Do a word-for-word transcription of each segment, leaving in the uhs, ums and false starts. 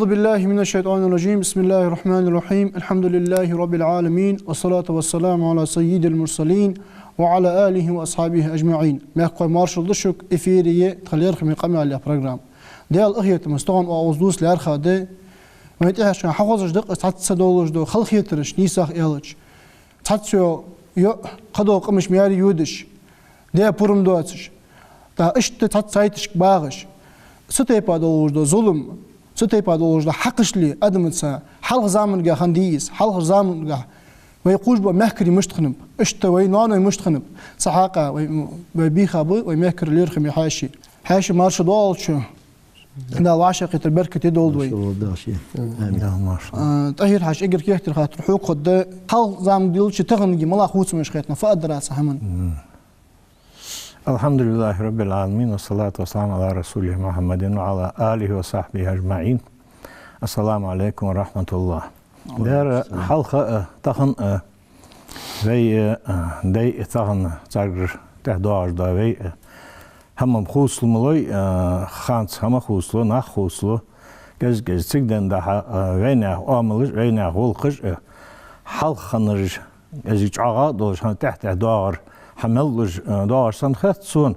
بالله من الشيطان الرجيم. بسم الله الرحمن الرحيم. الحمد لله رب العالمين. والصلاة والسلام على سيد المرسلين وعلى آله وأصحابه أجمعين. Мехкахой, маршал да шуга, эфире я тха лерхӀаме къамаьл яха программа. Даьла къахетамца, тахан оаха из дувца лаьрхӀа да. Вайна тӀехьашка хьахозаш да-кх из, цхьацца долаш дола халахетараш, нийсагӀа аьлча. Цхьацца йола йоӀ кхыдола къамаш маьре йодаш, даь пурам доацаш, тӀаккха иштта цхьацца сайташка багӀаш, цу тайпара долаш дола зулам, цу тайпара долаш дола хьакъ лелаш адамаца хьалха заманга хиннадий из, хьалха заманга вай кхувш бола мехкарий мишта хиннаб, иштта вай ноаной мишта хиннаб, цу хьакъехьа вай, вай бийха ба вай мехкара лерхӀаме хьаьший. Хьаьший, марша доагӀалда шо. Дала вӀашагӀкхетар беркате долда вай. Маршалла, Дала ший. Амин. Дала марша. А, ТӀахӀир-Хьажа, эггара кехатера хаттар хьога да. Хьалха заманга диллача таханарча малагӀа хувцамаш хетта, фу аргдар Ӏа цу хӀаман? الحمد لله رب العالمين، والصلاة والسلام على رسوله محمد وعلى آله وصحبه أجمعين. السلام عليكم ورحمة الله. Дера, хьалха а, тахан а, вай, а, дай а, тахан царгара тӀехьа доагӀаш да вай а, хӀама-м хувцалу ма лой, а, ханца хӀама хувцалу, нах хувцалу, кӀезиг-кӀезиг цига денз дӀа-хьа, а, вайнаьха оамалаш, вайнаьха гӀулакхаш а, хьалха хиннараш, кӀезиг чӀоагӀа а долаш, хӀана тӀехьа-тӀехьа доагӀар, хьа мел луш, а, доагӀаш санна хет сона.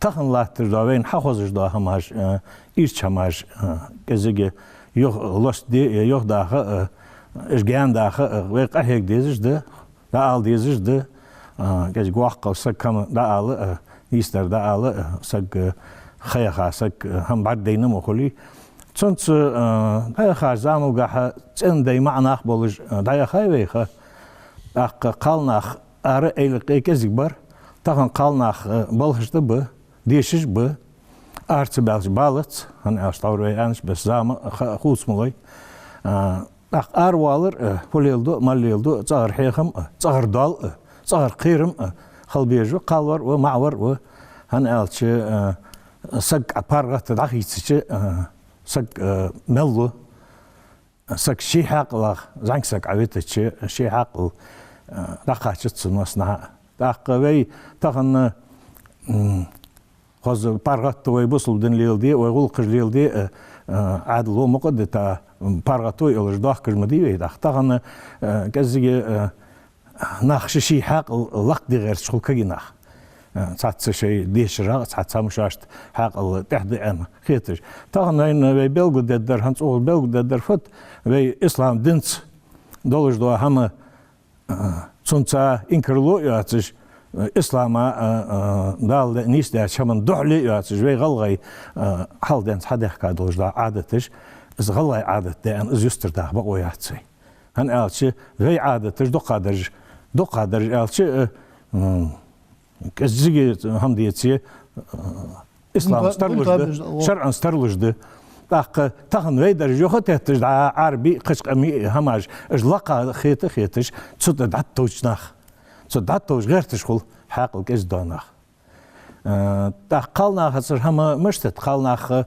Тахан латташ да вайна хьахозаш да хӀамаш, а, ирча хӀамаш, а, кӀезига юха лостаде, юха даха, а, уж гаьна даха, а, вай къахьега дезаш да, дӀаала дезаш да, а, кӀезига воккхагӀа саг хӀама дӀаала, а, нийсдар дӀаала, а, саг, а, ха яха саг, а, хӀама бӀаргадайна ма хулий. Цунца, а, дӀаяхача замалгахьа цӀен-дай маӀа нах болаш, а, дӀаяхай вайха. ТӀаккха кхалнах ара эйлакъе кӀезиг бар. Тахан кхалнах, э, балхаш тӀа ба, дешаш ба. Ара ца баьлча балац, хӀана аьлча тхьовра вай аьннача беса зама ха-, хувца ма лой. А, тӀаккха аравалар, э, фу леладу, мала леладу, цӀагӀара хьехам а, цӀагӀара доал а, цӀагӀара кхерам а хила безаш ва, кхалвар а ва, маӀавар а ва. ХӀана аьлча, э, саг Ӏа паргӀата дӀахийцача, э, саг, э, мел лу. Саг ший хьаькъалах, зӀамига саг Ӏавитача, ший хьаькъал, а, дӀакхачац цун массанахьа. ТӀаккха вай тахан, м, хоза паргӀата вай бусалба дин леладе, вай гӀулакхаш леладе, а, а, Ӏаьдало мукъаддита, м, паргӀата йолаш доахкаш ма дий вай. ТӀаккха тахан, а, кӀезига, а, нах ший-ший хьаькъал лакхде гӀерташ хул кагий нах. Э, цхьацца шоай дешарах, цхьацца хӀама шоашта хьаькъал тӀехьа да аьнна хеташ. Тахан вайна вай белгалдергдар, хӀанз цӀогӀа белгалдергдар фуд, вай ислам динца долаш дола хӀама, э, цунца инкарло а йоацаш, э, ислама, э, э, Дала нийсдеча хӀаман духьале а йоацаш, вай гӀалгӀай, э, хьалха денз хьадехка долаш дола Ӏадаташ, из гӀалгӀай Ӏадат да аьнна, из юстардаха бокъо яц вай. ХӀана аьлча, вай Ӏадаташ дукхагӀдараш, дукхагӀдараш аьлча, э, м, кӀезига хӀама деце, э, ислам тарлуш да, шарӀан тарлуш да. ТӀаккха тахан вай дараш юхатетташ дӀа Ӏарбий, кхыча къамий хӀамаш, уж лакха хета-хеташ, цу тӀа дӀатовча нах, цу тӀа дӀатовча гӀерташ хул хьаькъал кӀезига дола нах. Э, тӀаккха кхалнахацара хӀама мишта да, кхалнах, э,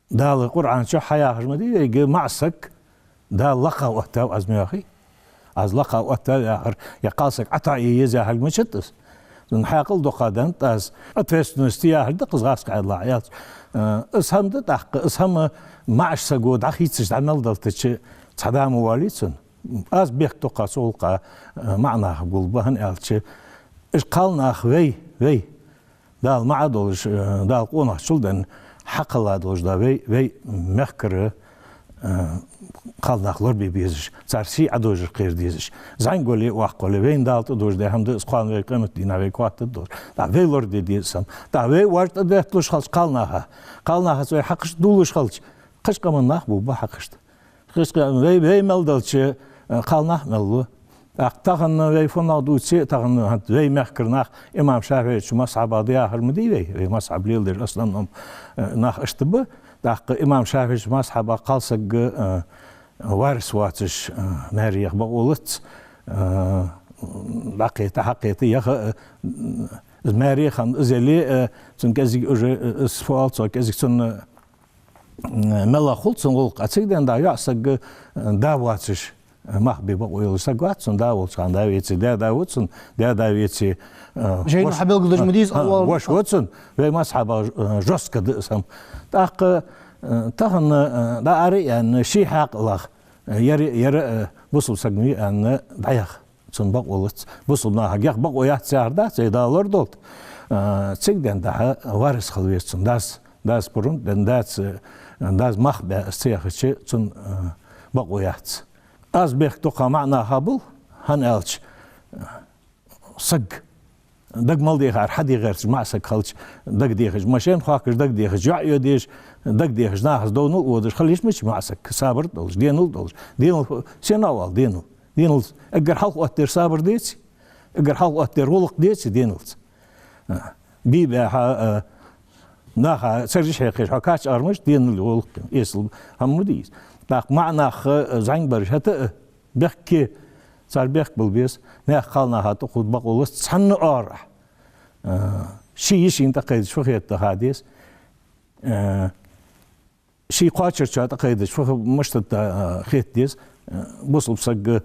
Дала Къуръан чу хьаяхаш ма дий вайга, маӀа саг Дала лакха оттаваьв аз ма йоахий. Аз лакха оттаваьв яхар, е кхалсаг ӀотоӀае еза яхилга ма дац из. Цун хьаькъал дукха да-кх аз, ответственность яхилга да-кх из гӀазкхий Ӏаьдалах аьлча. Э, из хӀама да тӀаккха, из хӀама маӀача саго дӀахийцача, дӀа мел далтача цхьа да ма воалий цун. Аз бехк тохкаш цу гӀулакха, э, маӀа нахах гулба, хӀана аьлча, уж кхалнах вай, вай, Дала маӀа долаш, э, Дала къонахчал даьнна, хьакхелла долаш да вай, вай мехкара, э, кхалнах лорабе безаш, цар сий Ӏодожар кхера дезаш. ЗӀамига вале а, воккха вале а, вайна Дала тӀадожадаь хӀама да из, кхоана вай къематдийнахьа вайга хоаттаргдолаш. ТӀаккха вай лораде деза из хӀама. ТӀаккха вай вож тӀадетталуш хилча кхалнаха, кхалнахаца вай хьакхашта дувлаш хилча, кхыча къаман нах бувргба хьакхашта. Кхыча къаман, вай, вай мел далча, э, кхалнах мел лу. ТӀаккха тахан вай фуннагӀа дувце, тахан хӀанз вай мехкара нах имам ШафиӀийча мазхӀабах да яхар ма дий вай, вай мазхӀаб леладеш основном, э, нах иштта ба. ТӀаккха имам ШафиӀийча мазхӀабах кхалсаг, э, варис воацаш, э, маьре яха бокъо лац, э, дӀакхета, хьакхета, яха, э, из маьре хинна из яле, э, цун кӀезига уже, э, из фу оал цох, кӀезига цунна, э, мелла хул цун гӀулакх. А цига денз дӀа йоӀ саг, э, да воацаш, э, мах бе бокъо йолаш саг вац, цун да волча хана да веце, даь-да ва цун, даь-да веце, э, жайна вош-, хьабелгалдеш ма дий из, а, а, воша ва цун, вай мазхӀабах, э, жестко да из хӀама. ТӀаккха Э, тахан, э, дӀаара а аьнна, ший хьаькъалах, э, ер, ер, э, бусалба саг ма вий аьнна, дӀаяха цунна бокъо лац. Бусалба нахага яха бокъо яц яхар дац, вай Дала лорадолда. Э, цига денз дӀа-хьа варас хила веза цун дас, дас пурам бе, дас, э, дас мах бе, аз ца яхача, цунна, э, бокъо яц. Аз бехк тохкаш маӀа нах а бул, хӀана аьлча, э, саг дага мел дехар, хьадийгӀарца маӀа саг хилча, дага дехаш, машен хоаккаш дага дехаш, йоӀ йодеш дага дехаш, нахаца довнал водаш хила йиш мича маӀа саг, сабар долаш, денал долаш. Денал, сенна вал денал? Деналца эггара хьалха оттадар сабар деций? Эггара хьалха оттадар гӀулакх деций деналца? А, бий баьха, а, наха царгаш хьекхаш, хьо кач армаш, денал гӀулакх, эсал хӀама ма дий из. ТӀаккха маӀа нах, а, зӀамига бараш хӀаьта а, бехке, цар бехк бала беза, наьха кхалнаха тӀа хургда бокъо лац цхьанне а оагӀорахьа. Э, ший йишийна тӀакхайдача фу хет ха деза. Э, ший кхоачарчоа тӀакхайдача фу ха-, мишта да, э, хет деза. Э, бусалба саг,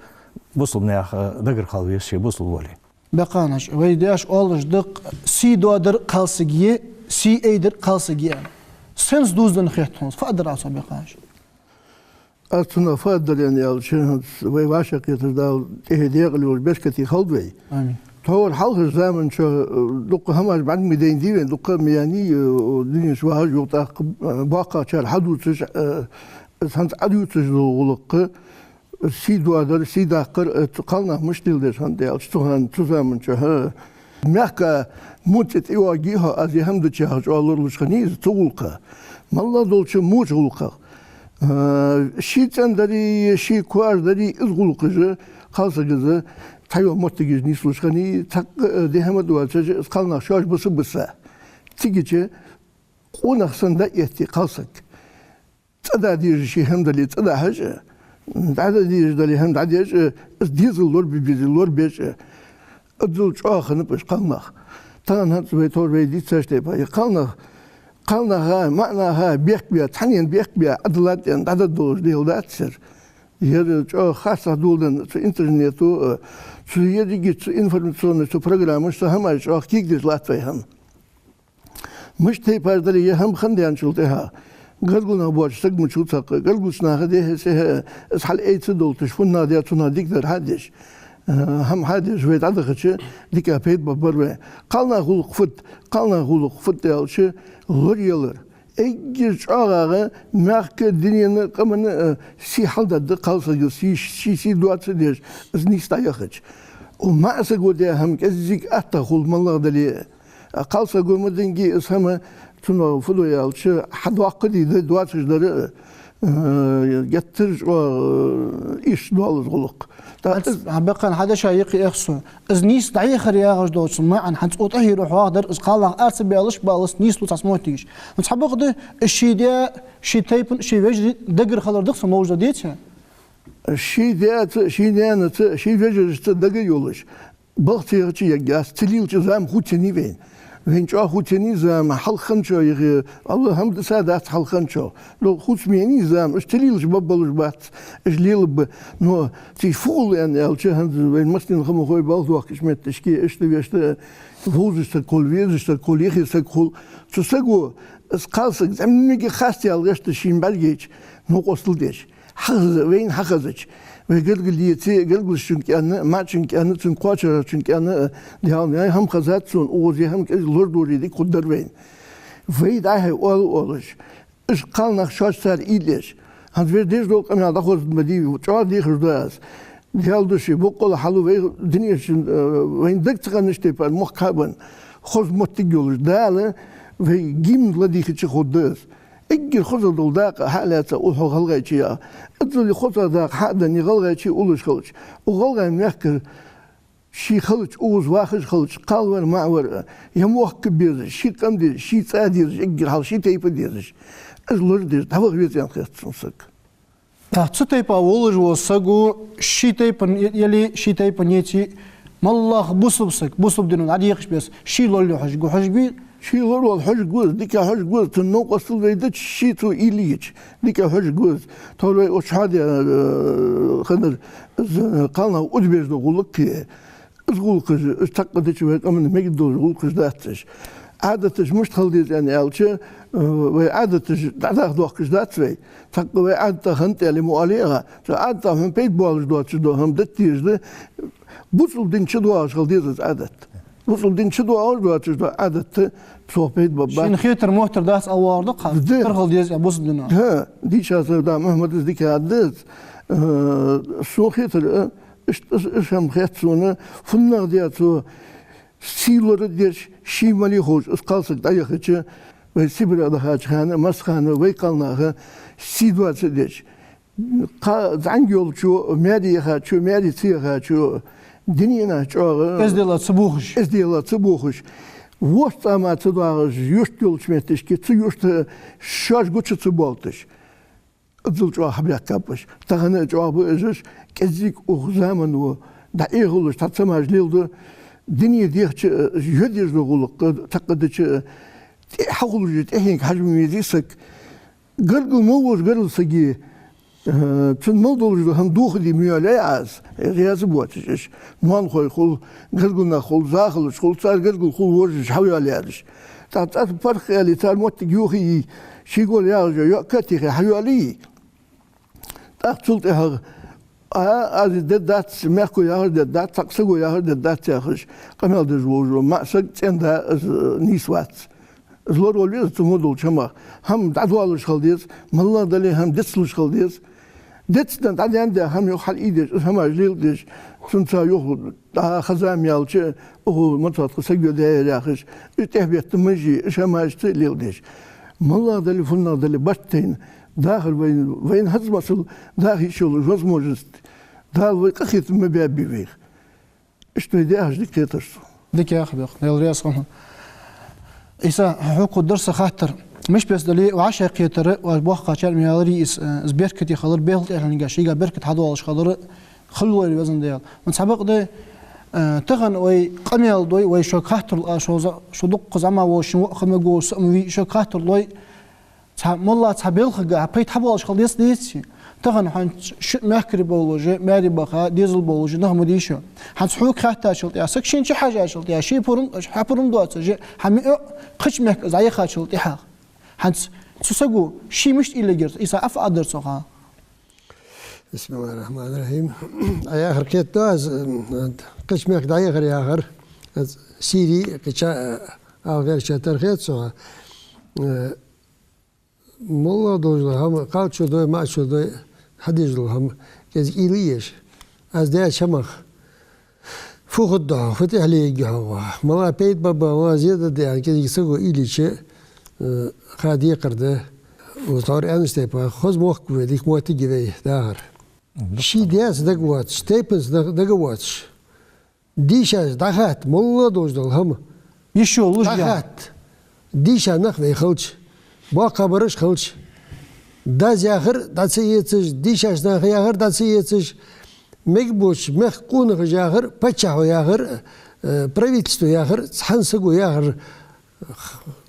бусалба наьха дагара хила веза ше бусалба вале. Бекханош, вай даьша оалаш да-кх, сий доадар кхалсага я, сий айдар кхалсага я аьнна. Сенца дувзаденна хет хьона из, фу аргдар Ӏа цох, Бекханош? Аз цунах фу аргдар аьнна аьлча, хӀанз вай вӀашагӀкхетар Дала тӀехье декъала йолаш беркате хилда вай. Амин. Тхьовра хьалхарча заман чу, э, дукха хӀамаш бӀаргадайна дий вайна, дукха ма яьннай, э, дунен чу вахаш, юха тӀаккха, э, боккхагӀчар хьадувцаш, э, из хӀанз Ӏадувцаш дола гӀулакх, сий доадар, сий даккхар, э, цу кхалнах мишта леладеш хиннад аьлча, цу хана, цу заман чу, хӀа, мехка муцӀе тӀайоагий хьо, аз ер хӀама дича яхаш, чӀоагӀа лоралуш хиннай из цу гӀулакха. МаллагӀа долча моча гӀулакхах. Э, ший цӀен дарий, ший коа дарий, из гӀулакхаш а кхалсага из цхьайола моттигаш нийслуш хиннай, цхьаккха, э, де хӀама доацаш, из кхалнах шоаш бисса-бисса. Цигача къонах санна дӀаэтте кхалсаг. ЦӀа да дезаш хӀама дале, цӀа дахьаш а, дӀада дезаш дале, хӀама дӀадеш а, из дезал лорабе безе лорабеш а, иззал чӀоагӀа хиннаб уж кхалнах. Тахан хӀанз вай тхьовра вай дийцача тайпара, е кхалнах, кхалнаха, маӀа наха бехк бе, цхьаннена бехк бе, Ӏадала тӀа дӀадаргдолаш дела дац ер. Ер чӀоагӀа харцахьа доладенна цу интернето, цу еррига цу информационни, цу программаш, цу хӀамаша чӀоагӀа кегадеш латт вай хӀама. Мишта тайпара дале а, ер хӀама хиннаденначул тӀехьагӀа гаргара нах боацаш саг мича ва цхьаккха, гаргарча наха дехьа-сехьа из хьалъайца долташ, фуннагӀа даьр, цунах дикадар хьадеш, э, хӀама хьадеш вай дӀадахача, дика пайда баргбар вай. Кхалнаьха гӀулакх фуд, кхалнаьха гӀулакх фуд аьлча, лораялар. Эггара чӀоагӀагӀа мехка, дунен, къаман, э, сий хьалдаргда кхалсага, сий, ший сий доацаш деш, из нийса дӀаяхача. Укх маӀа саго даь хӀама кӀезига аттагӀа хул, маллагӀа дале а. А кхалсаго ма динге из хӀама, цунах фу ду аьлча, хьадоаккхаде дар, доацаш дар, э, геттара чӀоагӀа, э, ийрча доал из гӀулакх. ТӀаккха из хӀанз, хьа, Бекхан, хьа деша йикхе эхь сона. Из нийса дӀаяхар яхаш долча маӀан хӀанз цу тӀехьара хьоахадар, из кхалнах ара ца баьлаш, баллалца нийслу цхьацца моттигаш. Ну, цхьабакъда, из ший даь, ший тайпан, ший вежарий дагара хилар да-кх цун ловза, деций? Ший даьца, ший наьнаца, ший вежарашца дага йолаш, балха ца яхача ергьяц, ца лелача зама хувцаеннай вайна. Вайна чӀоагӀа хувцаеннай зама, хьалхарчоа йихе, АллахӀа хьамд, са дац хьалхарчоа. Но хувца ма еннай зама, уж ца лелаш ба, болаш бац, уж лелаб. Но цига фу хул аьнна аьлча, хӀанз вайна массанена ха ма хой, балха доахкача метташка, иштта-вешта, вовзаш саг хул, везаш саг хул, йихе саг хул. Цу саго, из кхалсаг зӀамига хастаяла гӀерташ шийна бӀаргайча, новкъостал деш. Хьахеза, вайна хьахезача, вай гаргара леце, гаргарчун кӀаьнна, маӀачун кӀаьнна, цун кхоачарчун кӀаьнна, э, дӀаала, ер хӀама хезад сона, укхаза ер хӀама кӀезига лорадоре дика хургдар вайна. Вай дӀа-хьа оал-оалаш, уж кхалнах шоаш цар уйла еш. ХӀанз вай деш дола къамаьл дӀахозаргда ма дий, чӀоагӀа дехаш да аз. Даьла духьа, боккъала хьалу вай дунен чу, э, вайна дага ца хиннача тайпара мохк хьабенна, хоза моттиг йолаш, Дала вай гимн ладийхача хургда из. Эггара хозагӀа дола дакъа хьа а лаьца, улл хьо ГӀалгӀайче яха. Иззал хозагӀа дакъа хьа а денна, ГӀалгӀайче уллаш хилча, укх ГӀалгӀай мехка ший хилча, укхаза вахаш хилча, кхалвар, маӀавар, е мохк безаш, ший къам дезаш, ший цӀа дезаш, эггара хьалха ший тайпа дезаш, из лорадеш дӀаваха веза аьнна хет сона саг. ТӀаккха цу тайпа волаш вола саго ший тайпан е-, яле, ший тайпан еце, моллагӀа бусалба саг, бусалба дино дӀадехаш беса, ший лорале хьожаргва, хьожаргвий? Ший лоравала хьожаргва из, дика хьожаргва из, цун новкъостал вай дича, ший цо уйла йича, дика хьожаргва из. Тхьовра вай укх чу хьадаь, э, хиннар, из, э, кхалнах удабеш дола гӀулакх я. Из гӀулакхаш, уж цхьаккха дича вай къаман мегаш дола гӀулакхаш дац уж. Ӏадаташ мишта хила деза аьнна аьлча, э, вай Ӏадаташ дӀадахьа доахкаш дац вай. Цхьаккха вай Ӏадатах хӀанз тӀели мо алига, цу Ӏадатах хӀама пайда боалаш доацаш дола хӀама датта дезаш да. Бусалба дина чу доагӀаш хила деза из Ӏадат. Бусалба дина чу доагӀаш доацаш дола Ӏадат цох пайда ба-, ба. Шийна хетар моттар дац алвар да кхы. Да. Тар хила деза бусалба дина. ХӀа, дийша саг да Мухьаммад из дика хӀама дац. Э, сона хетар, э, иштта, иштта хӀама хет сона, фуннагӀа децо, сий лорадеш, ший мали ховш, из кхалсаг дӀаяхача, вай Сибре дахача хана, массахана вай кхалнаха сий доацаш деш. Кха-, зӀамига йолчо, маьре яхачо, маьре ца яхачо, дуненах чӀоагӀа эздел ца бохаш. Эздел ца бохаш. ВорхӀ цӀа мара ца доагӀаш, юрт йолча метташка, цу юрта шоаш гуча ца болташ. Иззал чӀоагӀа хьабаьхкаб уж. Тахан а чӀоагӀа ба уж, кӀезига укх замано дӀаихалуш, цхьа ца маж леладу, дуне дехача, йодеш дола гӀулакх цхьаккха дича, тӀе-, хьахулаш, тӀехьенга хьажа ма везий саг. Гаргара мел волча гаргарча сага, э, цунна мел долаш дола хӀама дохаде ма йоаллий Ӏа из, раьза боацаш уж. Ноанахой хул, гаргара нах хул, захалаш хул, цар гаргара хул вожаш хьайоалаяьраш. ТӀаккха цӀа паргӀата аьле, цар моттиг йохайий, шийгара ягӀаш йола йоӀ катехе хьайоалайий. ТӀаккха цул тӀехьагӀа, а, аз из дергдац, мехко яхар дергдац, цхьаккха саго яхар дергдац яхаш, къамаьл деш волаш вола маӀа саг, цӀен-да из нийса вац. Из лоравала веза цу мо долча хӀамах. ХӀама дӀадоалаш хила деза, моллагӀа дале а хӀама дицлуш хила деза. Дицденна, дӀаденна да хӀама юха хьалъайдеш, из хӀамаш леладеш, цунца юха дӀа хаза ма яьлча, укхо мацатха саг йодаьяр яхаш, из тӀехбетта мажи, из хӀамаш ца леладеш. МоллагӀа дале, фуннагӀа дале, барт тайна, дахар вайна, вайна хӀанз масал даха йиш йолаш возможность Дала вай къахетам ма баьбий вайх. Иштта вай дехаш дика хеташ сона. Дика яхар да, Даьла раьза хилва. Ӏийса, хьога хургдар са хаттар. Мишта беса дале а, вӀашагӀкхетар, вай боккхагӀчар ма аьларий из, э, из беркате хилар, белхал тӀехьленга шийга беркат хьадоалаш хилар, хила лойла Везан Даьла. Ма цхьабакъда, э, тахан вай къамаьл дой, вай шуга хаттар лой, шо за-, шо дукха зӀамига вола шин воӀ хинна мегаргволаш са ма вий, шуга хаттар лой, цхьа молла, цхьа белхага хьа пайда хьабоалаш хила деза, деций? Тахан хӀанз ши мехкарий болаш, маьре баха дезал болаш нах ма дий шо. ХӀанз хьога хаьттачул тӀехьагӀа, саг шийна чухьежачул тӀехьагӀа, ший пурам, хьа пурам доацаш, хьа мио кхыча мехка из дӀаяхачул тӀехьагӀа. ХӀанз цу саго ший мишта уйла ергьяр, Ӏийса, аф адар цох. بسم الله الرحمن الرحيم. Ӏа яхар кхетаду аз, кхыча мехка дӀаяхар яхар, аз Сири, кхыча, а, ала гӀертача тара хет сона. Э, моллагӀа долаш дола хӀама, кхалчо дой, маӀачо дой, хьадеш дола хӀама, кӀезига уйла е еза. Аз даьча хӀамах фу хургда хьона, фу тӀехьа леергья хьона, мала пайда ба, мала зе дергда аьнна, кӀезига саго уйла йича, э, ха декхар да. Укхаза тхьовра аьннача тайпара, хоза мохк ва вай, дика моттиг я вай дахар. Ший даьца дагавоацаш, тайпанца даг-, дагавоацаш. Дийшача дӀахатта, моллагӀа долаш дола хӀама. Йиш йолаш я. ДӀахатта. Дийша нах вай хилча, боккхагӀбараш хилча, дас яхар дӀа ца эцаш, дийшача наха яхар дӀа ца эцаш, мегаш болча мехка къонахаша яхар, паччахьо яхар, э, правительство яхар, цхьан саго яхар,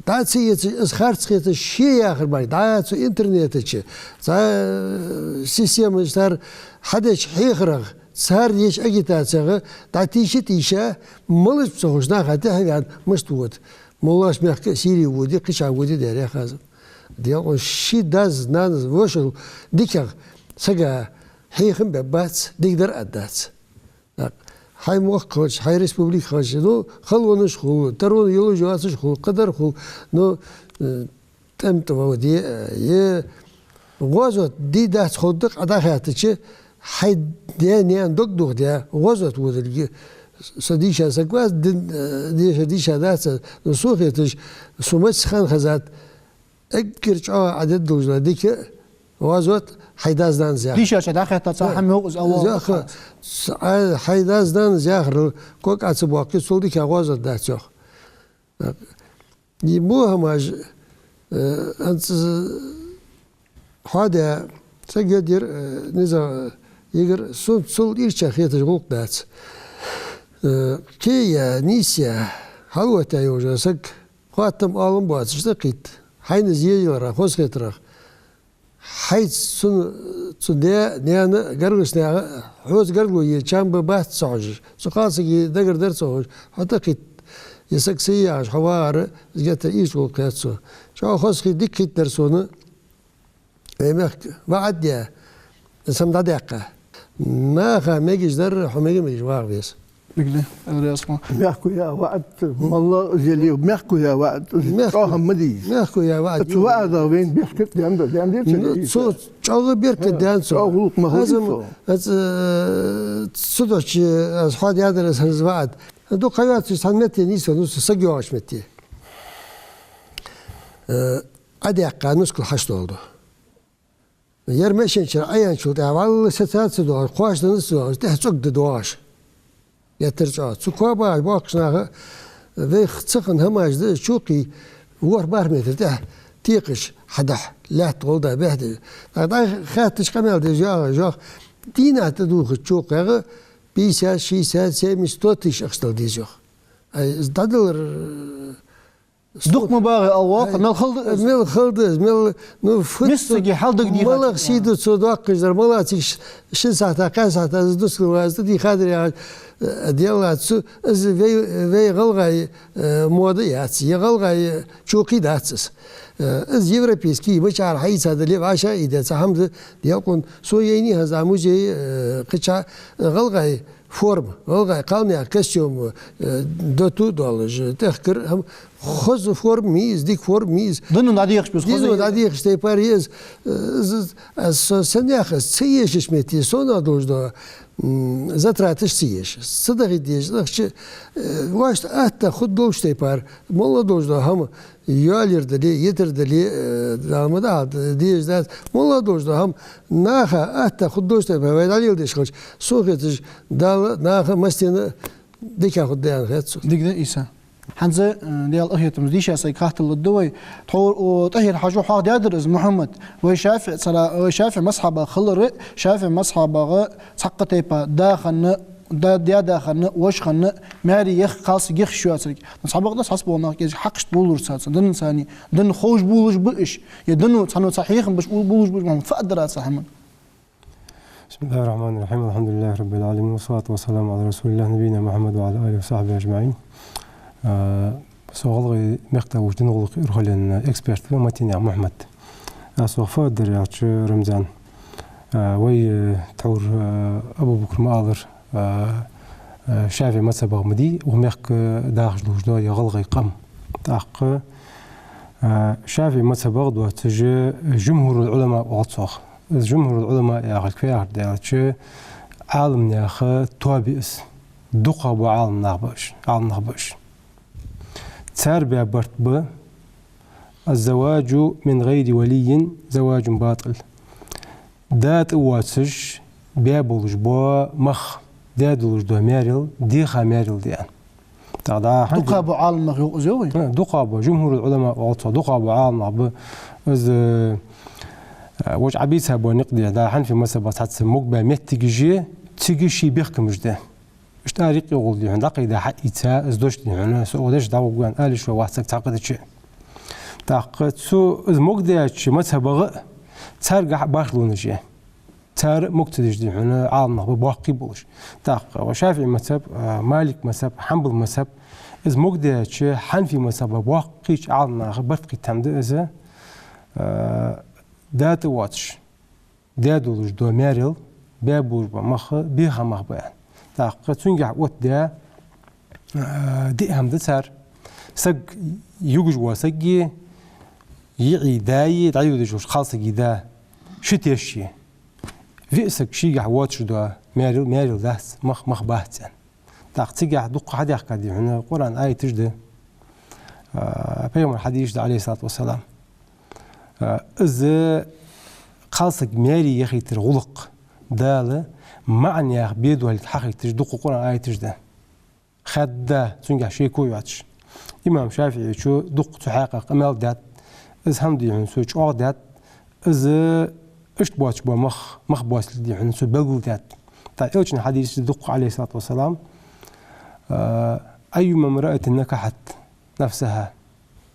дӀа ца эцаш, из харц хеташ, ше яхар бахьан, дӀа цу интернета чу, цу, э, системаш цар хьадеча хьехарах, цар деча агитацех дӀатийша-тийша, малаш ца ховш наха тӀехьа ваьнна мишта вода. Моллаш мехка а Сири воде, кхычахьа воде, дера яхаза. Делкъо ший дас, нанас, вошал дикагӀа сага хьехам бергбац, дикадар аргдац. Так. Хьай мохк хилча, хьай республика хилча, ну, халонаш хул, таро йолаш йоацаш хул, кхыдар хул, ну, э, тӀем тӀа воде, э, е гӀазот дий дац ховргда-кх Ӏа дӀахаьттача, хьай даь-наьна дог дохадаь, гӀазот водилга. Со дийша саг вац, дин, э, дешар дийша дац, ну, сона хеташ, сона маца хана хезад, эггара чӀоагӀа Ӏа дергдолаш дола дика гӀазот хьай дас-нанас яхар. Дийшача дӀахаьттача хӀама йоах из, авал. Яха, с-, а, хьай дас-нанас яхар, ког Ӏа ца боаккхе, цул дикагӀа гӀазот дац, йоах. Е мо хӀамаш, э, хӀанз, э, хьоадаь, саг йодаяр, э, низагӀа, э, йигар, сона цул ирча хеташ гӀулакх дац. Э, кхея, нийсъяь, хьалвоттаяь йолаш саг, хоаттам-оалам боацаш тӀакхийтта, хьайна зе яларах, хозахетарах, хьайца цун, цун даь, наьна, гаргарча наьха, хьоца гаргало е чам ба-бац ца хьожаш, цу кхалсага дагардар ца хьожаш, хьо тӀакхийтта, Из саг са я яхаш хьавахар, из геттара ийрча гӀулакх яц цун. ЧӀоагӀа хоза хи-, дика хийтар сона, вай мехка ваӀад даь, из хӀама дӀадаьккха. Наха мегаш дар, хьо мега-мегаш ваха веза. Дика да, аьлар аз хьона. Мехка яь ваӀад, малла зели, мехка яь ваӀад, мехка, чӀоагӀа ма дий из. Мехка яь ваӀад. Цу ваӀадах вайна беркат даьннад, даьннадий цу? Ну, цу чӀоагӀа беркат даьннад цу. ЧӀоагӀа гӀулакх ма хулий цу. Аз, аз, э, цу дочи, аз хьоадаьдар аз хӀанз ваӀад. Дукха ха йоацаш цхьан метте нийсвеннав со, саг йоагӀача метте. Э, Ӏодаьккха нускал хьашт долаш да. Ер машен чура Ӏояьнначул тӀехьагӀа валла сецаца доагӀаш, кхоачаденна доагӀаш, тӀехьа цӀогда доагӀаш. Геттара чӀоагӀа. Цу коа бахаш боккхийча наха, вайх ца хинна хӀамаш да, чокхий ворхӀ-бархӀ метр тӀехьа текхаш хьадахьа, лаьтта гӀолла бехде. ТӀаккха дӀахаьттача къамаьл деш йоах, йоах, дийнахьа тӀадувхача чокхаьга пятьдесят, шестьдесят, семьдесят, сто тысяч ахча дала деза йоах. Ай, из дӀадалар, э, дукха ма багӀий, аллахӀ, ай, мел хала да из. Мел хала да из, мел, ну, фу, миссаги хьалдагадехача малагӀа сий да цо доаккхаш дар, малагӀа цига ш-, шин сахьата, кхаь сахьата из нускал ваза тӀадийхадар яхаш, э, делла цу, из вай, вай гӀалгӀай, э, мода яц, е гӀалгӀай чокхи дац из. Э, из европейски, мичара хьаийца дале, вӀашагӀийца хӀама да, делкъун, со яйнай хӀанз музее, э, кхыча, э, гӀалгӀай форма, гӀалгӀай кхалнаьха костюм, э, доту долаш, тӀехкар, хӀама, хоза форма я из, дика форма я из. Дина дӀадехаш ба из, дина хоза я из. ДӀадехаш тайпара я из, э, из, из, аз со санна яхаш, ца эшача метте, сона долаш да, м, затраташ ца еш. Ца дахийта деза ахча, э, вешта атта хургдолча тайпара, моллагӀа долаш да хӀама, йоалаяр дале, йитар дале, э, Дала ма дахьалда, дезаш дац, моллагӀа долаш да хӀама, наха атта хургдолча тайпара вай дӀалеладеш хилча, сона хеташ, Дала наха массанена дика хургда аьнна хет сона. Дика да, Ӏийса. ХӀанз, э, Даьла къахетамца дийша саг хаттар лургда вай. Тхо, о, ТӀахӀир-Хьажо хьоахадаьдар из, Мухьаммад. Вай ШафиӀ цара, вай ШафиӀ мазхӀаба хилар, ШафиӀ мазхӀабага цхьаккха тайпара да хинна, да, даь-да хинна, воша хинна, маьре яха, кхалсаг яха йиш йоацилга. Ну, цхьабакъда цхьабола нах кӀезига хьакъ иштта болалур цаца. Дина цани, дина ховш болаш ба уж. Е дина цхьанне цхьа хьехам беш бол-, болаш ба уж, Мухьаммад, фу аргдар Ӏа цу хӀаман? بسم الله الرحمن الرحيم. الحمد لله رب العالمين. والصلاة والسلام على رسول الله نبينا محمد وعلى آله وصحبه أجمعين. Э, со ГӀалгӀай мехка волча дина гӀулакха урхален эксперт ва Матенаькъан Мухьаммад. Аз цох фу аргдар аьлча, Рамзан, э, вай, э, тхьовра, э, Абу-Бакра ма аллара, э, э, ШафиӀий мазхӀабах ма дий, укх мехка дахаш долаш да е гӀалгӀай къам. ТӀаккха, э, ШафиӀий мазхӀабах доацаш жумхӀурул-Ӏулама оал цох. Из жумхӀурул-Ӏулама яхилга фу яхар да аьлча, Ӏаламнаьха тоаба я из. ДукхагӀбола Ӏаламнах ба уж, Ӏаламнах ба уж. Цар баь барт ба: الزواج من غير ولي زواج باطل. Да тӀа воацаш баь болаш бола мах, даь долаш дола маьрел деха маьрел да аьнна. ТӀаккха дӀа хьан... ДукхагӀбола Ӏаламнах йоах из, йоах вай? А, дукхагӀбола, жумхӀурул-Ӏулама оал цох, дукхагӀбола Ӏаламнах ба. Из, э, воча Ӏабийца бо никъ де, дӀа Хьанафий мазхӀабах цхьацца могабаь моттигаш я, цига ший бехкамаш да. Иштта ара юкъе гӀолла дий хьона дӀакхийда хьаийца, из дош дий хьона, со укх дешах дӀагӀоргва аьнна ала йиш йола вац саг цхьаккха дича. ТӀаккха цу из могадаьча мазхӀабагӀа а царгахьа башхалонаш я. Цар а мога ца деш дий хьона Ӏаламнах ба боккхий болаш. ТӀаккха вай ШафиӀий мазхӀаб, а, Малик мазхӀаб, Хьанбал мазхӀаб, из могадаьча Хьанафий мазхӀабах боккхийча Ӏаламнаха барт кхийтта хӀама да из, а, да тӀа воацаш даь долаш дола маьрел, баь болаш бола мах, беха мах ба аьнна. ТӀаккха цунгахьа оттадаь, а, диъ хӀама да цар. Саг югаш вола саги, йиӀий даи, дӀайодаш йолча кхалсага да, ши теш я. Виъ саг шийгахьа воацаш дола маьрел маьрел дац, мах мах бац аьнна. ТӀаккха цигахьа дукха хьадаьхкад дий хьона Къуръан аяташ да, а, пайхамара хьадисаш да, Ӏалайхи ссалату вассалам. А, из кхалсаг маьре яхийтара гӀулакх Дала маӀанех бе долга хьахайташ дукха Къуръан аяташ да. Хадда цунгахьа шеко йоацаш. Имам ШафиӀийчо дукха цу хьакъехьа къамаьл даьд, из хӀама дий хьона цо чӀоагӀдаьд, из иштта боацаш бола мах, мах боацилга дий хьона цо белгалдаьд. ТӀаккха Элчан хьадисаш да дукха, Ӏалайхи ссалату вассалам, а, أيما امرأة نكحت نفسها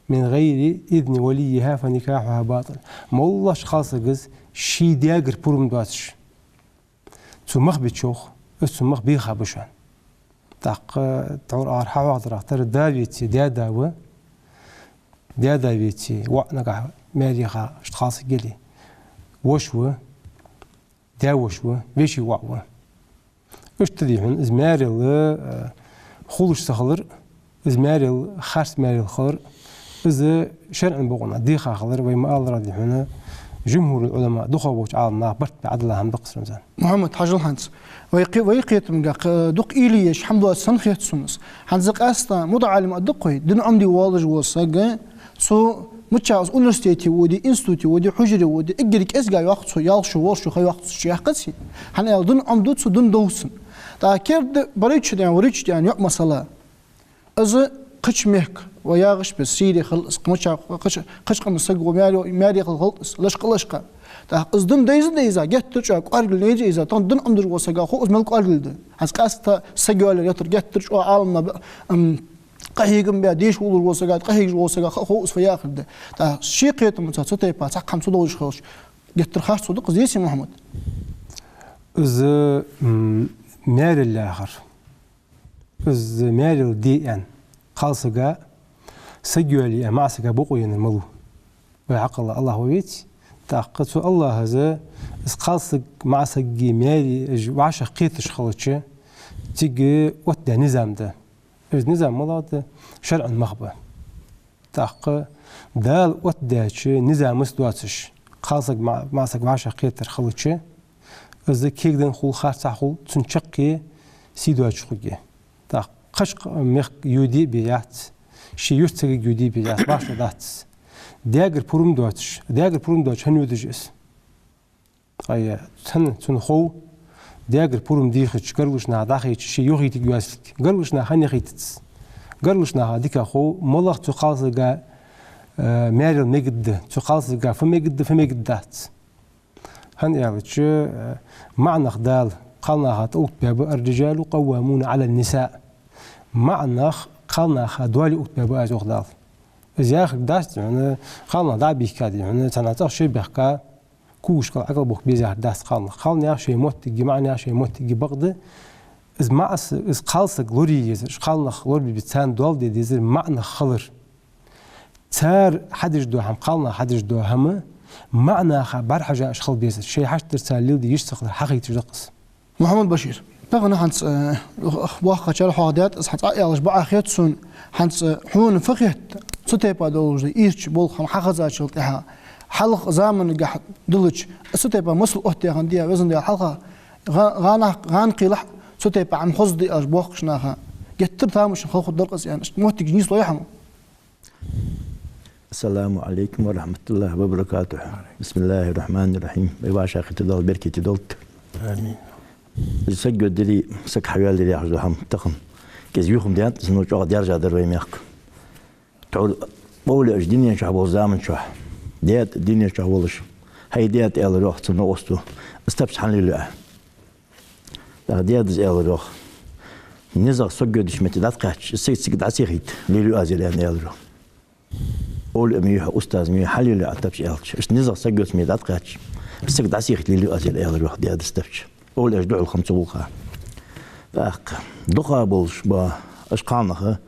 من غير إذن وليها فنكاحها باطل. МоллагӀча кхалсагаца ший даьгара пурам доацаш цо мах бича, йоах, из цун мах беха ба шоана. ТӀаккха тхьовра ара хьахьоахадарах тара да веце, даь-да ва. Даь-да веце, воӀ нагахь маьре яха, иштта кхалсаг яле, воша ва, даь-воша ва, веший воӀ ва. Иштта дий хьона, из маьрел, э, хулаш ца хилар, из маьрел, харц маьрел хилар, из шарӀан бокъонах дийха хилар, вай ма аллара дий хьона, жумхӀурул Ӏулама, дукхагӀболча Ӏаламнаха барт бе Ӏадала хӀама да-кх из, Рамзан. Мухьаммад, хьажал хӀанз. Вай кхе-, вай кхетамга, э, дукха уйла еш хӀама доацаш санна хет сона из. ХӀанз къаьстта мутаӀалим а да-кх вай, дин Ӏомаде воаллаш вола саг, цо миччахьа из университете воде, институте воде, хьужаре воде, эггара кӀезига йоаккх цо, ялх шу, ворхӀ шу ха йоаккх цо, чу яьккхаций. ХӀана аьлча дин Ӏомаду цо, дин дов цунна. ТӀаккха керда барайча ден, варайча ден йоӀ, масала, из кхыча мехка, вай яхаш беса, Сире хилда из, кхыча, кхыча, кхыча къаман саг ва, маьре, маьре хилда из, лашкъа-лашкъа. ТӀаккха из дин дайза-дайза, геттара чӀоагӀа кӀоаргал найза-найза, тахан дин Ӏомадеш вола саг хов из мел кӀоаргал да. ХӀанз къаьстта саг йоалаяр йоттар, геттара чӀоагӀа Ӏаламнаха, ам, къахьегам баь, деша воаллаш вола сага, къахьегаш вола сага ха хов из фу яхар да. ТӀаккха ший кхетамца цу тайпара цхьаккха хӀама ца довзаш хилча, геттара харцо да-кх из, езий, Мухьаммад? Из, м, маьрел яхар. Из маьрел де аьнна, кхалсага саг йоалае аьнна, маӀа сага бокъо енар малув? Вай хьакъал АллахӀ ва веций. ТӀаккха цу АллахӀаз из кхалсаг маӀа сага маьре, уж вӀашагӀкхеташ хилча, цига оттадаь низам да. Из низам малагӀа да? ШарӀан мах ба. ТӀаккха Дала оттадаьча низамаца доацаш, кхалсаг маӀа, маӀа саг вӀашагӀкхетар хилча, из кегаденна хул, харцахьа хул, цунна чаккхе сий доацаш хургья. ТӀаккха кхыча мехка йоде а беза яц, ший юрта сагага йоде а беза яц, башха дац. Даьгара пурам доацаш, даьгара пурам доацаш хӀана йодаш я из? Ай, цун, цунна хов, даьгара пурам дийхача, гаргарча наха дӀахайча, ше юхайийтаргья йоазилга. Гаргарча наха хӀана яхийтац? Гаргарча наха дика хов, малагӀа цу кхалсага, э, маьрел мегаргда, цу кхалсага фу мегаргда, фу мегаргдац. ХӀана аьлча, э, маӀа нах Дала кхалнаха тӀа оттабаьб: «الرجال قوامون على النساء». МаӀа нах кхалнаха доале оттабаьб Аз, йоах Дала. Из яхар дац, дий хьона, кхалнах дӀа а бийхка, дий хьона, цхьан цӀагӀа ше баьхка, когашкара Ӏокалбохка беза яхар дац кхалнах. Кхалнаьха шоай моттиг я, маӀанаьха шоай моттиг я, бакъда из маӀа с-, из кхалсаг лорае езар, уж кхалнах лорабе беза, царна доал де дезар маӀа нах хилар. Цар хьадеш дола хӀама, кхалнаха хьадеш дола хӀама маӀа наха бӀарахьежа уж хила безар. Шоай хьаштдар цар леладе йиш ца хилар хьахайташ да-кх из. Мухьаммад-Башир, тахан хӀанз, э, боккхачар хьоахадаьд из, хӀанз Ӏа аьлча бакъахьа хет сона, хӀанз, э, хьона фу хет, цу тайпара долаш да ирча болх хьахазачул тӀехьагӀа, хьалха заманагахьа диллача, цу тайпара масал оттадаь хиннадий, Везан Даьла, хьалха гӀа-, гӀанах-, гӀанахьа хилахь, цу тайпара хӀама хоза да аьлча боккхача наха, геттара тамашийна хала хургдар-кх из аьнна, иштта моттигаш нийслой хьона? السلام عليكم ورحمة الله وبركاته. بسم الله الرحمن الرحيم. Вай вӀашагӀкхетар Дала беркате долда. Амин. Из саг йоадари, саг хьайоалаяри яхаш дола хӀама тахан кӀезига юхам даьннад, из ну чӀоагӀа даьржа дар вай мехка. Тхьовра овлияаш дунен чу бола заман чухь, даь-да дунен чу волаш, хӀай даь-да, аьлар йоах цу новкъосту, из тапча хьалелаю Ӏа? ТӀаккха даь-дас аьлар йоах: низагӀа саг йодача метте дӀатӀакхаьчача, из саг цига дӀасехийта лелаю Аз ер, аьнна, аьлар йоах. Овлия ма вий хьо, устаз ма вий хьо, хьалелаю Ӏа тапча, аьлча, иштта низагӀа саг йодача метте дӀатӀакхаьчача, из саг дӀасехийта лелаю Аз ер, аьлар йоах даь-дас тапча. Овлияаш духьал хиннаб цу гӀулакха. ТӀаккха дукха болаш ба уж кхалнах,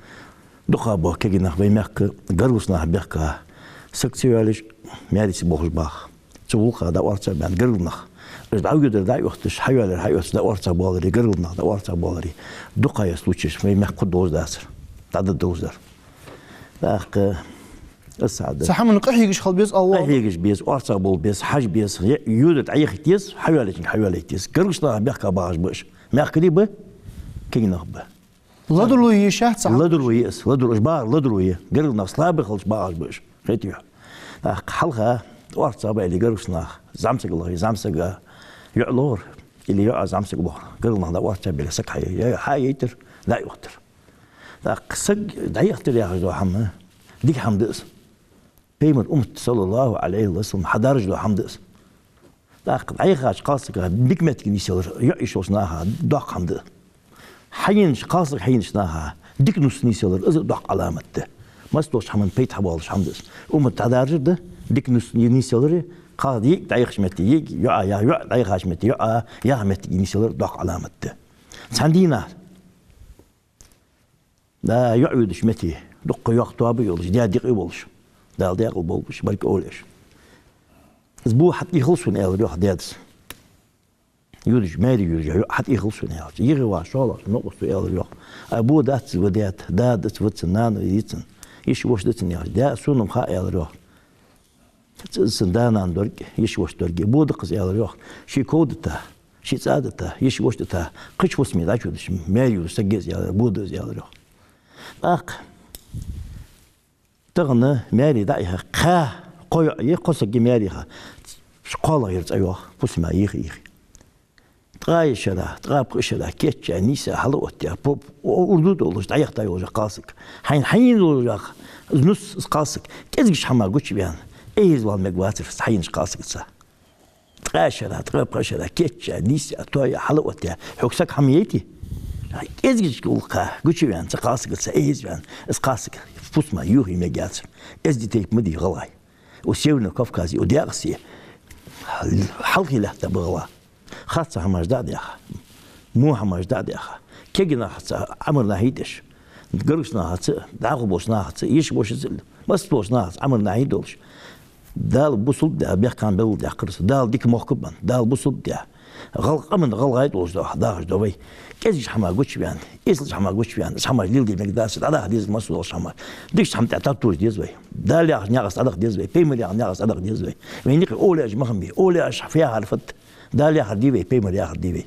дукха ба кегий нах вай мехка, гаргарча наха бехка, саг ца йоалаеш, маьре ца болхаш бах. Цу гӀулакха дӀаорцагӀа баьнна гаргара нах. Уж дӀайодар дӀайотташ, хьайоалаяр хьайотташ дӀаорцагӀа боалари, гаргара нах дӀаорцагӀа боалари, дукха я случаеш вай мехка хургдолаш дацар, дӀадоладолаш дар. ТӀаккха из сагӀа да. Цу хӀаманна къахьегаш хила беза, Аллах. Къахьегаш беза, орцагӀа бовла беза, хьажа беза, е-, йодар дӀаяхийта еза, хьайоалаечунга хьайоалайта еза. Гаргарча наха бехка багӀаш ба уж. Мехкарий ба, кегий нах ба. ЛадувгӀа еза шоаш цхьа. ЛадувгӀа я из, ладувгӀа, уж багӀар ладувгӀа я. Гаргара нах слабый хилча багӀаш ба уж. Хетий хьона? ТӀаккха хьалха орцагӀа ба или гаргарча наха, зӀамсаг лохе, зӀамсага йоӀ лохар, или йоӀа зӀамсаг лохар. Гаргара нах дӀаорцагӀа беле саг хьае-, е-, хьаяйтар, дӀайохийтар. ТӀаккха саг дӀайохийтар яхаш дола хӀама дика хӀама да из. Пайхамара уммат, صلى الله عليه وسلم, хьадаржа дола хӀама да из. ТӀаккха дӀаяхача кхалсага дика моттиг нийсъялар йоӀ йиш йолча наха доккха хӀама да. Хьаенача, кхалсаг хьаенача наха дика нус нийсъялар, из а доккха Ӏаламат да. Массадолча хӀаман пайда хьабоалаш хӀама да из. Уммат дӀадаржар да дика нус нийсъялари, кхалсаг йиӀиг дӀаяхача метте йиӀиг, йоӀа я-, йоӀ дӀаяхача метте йоӀа яха моттиг нийсъялар доккха Ӏаламат да. Цхьан дийнахьа Да, йоӀ йодаш метте, дукха йоккха тоаба йолаш, даь дикъи волаш. Дала декъал болба уж, баркал оалаш. Из бо хьатӀаийхал сона, аьлар йоах даьдас. Йодаш, маьре йодаш, йоӀ хьатӀаийхал сона, аьлча. Йига ваха шоллагӀа, новкъостал, аьлар йоах. А бо дац из, ва даьд, да дац, ва цун, нана я цун, йиша-воша да цун, аьлча. Да, сона-м ха, аьлар йоах. Ц-, цун да-нана дорг, йиша-воша дорг. Бо да-кх из, аьлар йоах. Ший ков дита, ший цӀа дита, йиша-воша дита, кхыча фусаме дӀачудеш, маьре йодаш саг я из, аьлар, бо да из, аьлар йоах. ТӀаккха тахан маьре дӀаихьа кхо йоӀ я, кхо саг я маьре яха. КхоалагӀа яр цӀа йоах, фусаме йийха-йийха. Ткъаь шера, ткъаь пхи шера кийчъяь, нийсъяь, хьалъоттаяь, по-, о-, урду долаш, дӀаяхийта йолаш кхалсаг. Хьайна, хьайна долаш, из нус, из кхалсаг кӀезигача хӀаман гучаваьнна, айхьаза вала мегавацар из хьайнача кхалсагаца. Ткъаь шера, ткъаь пхи шера кийчъяь, нийсъяь, тоаяь, хьалъоттаяь, хьога саг хӀама яйтай? КӀезигача гӀулакха гучаваьнна цу кхалсагаца айхьаза ваьнна, из кхалсаг фусаме йохае мегаяцар. Эздий тайпа ма дий гӀалгӀай. У Северного Кавказа, у декъасе хьалхе лаьтта ба гӀалгӀа. Харцахьа хӀамаш дӀа а даьха, во хӀамаш дӀа а даьха, кегий нахаца Ӏамар-нахьи деш, гаргарча нахаца, дӀахо болча нахаца, йиша-вошаца, масса болча нахаца Ӏамар-нахьи долаш, Дала бусалба даь, бехктокхам белгалдаьккхар из, Дала дика мохк а бенна, Дала бусалба даь, гӀал-, къаман гӀалгӀай долаш да-, дахаш да вай. КӀезигача хӀаман гучаваьнна, эсалча хӀаман гучаваьнна, из хӀамаш леладе мегадацар, дӀадаха деза массадолча хӀаман. Дикача хӀаман тӀа таттуж деза вай. Дала яхача наькъаца дӀадаха деза вай, пайхамара яхача наькъаца дӀадаха деза вай. Вайна юкъе овлияш ма хиннабий, овлияш фу яхар фуд? Дала яхар дий вай, пайхамара яхар дий вай?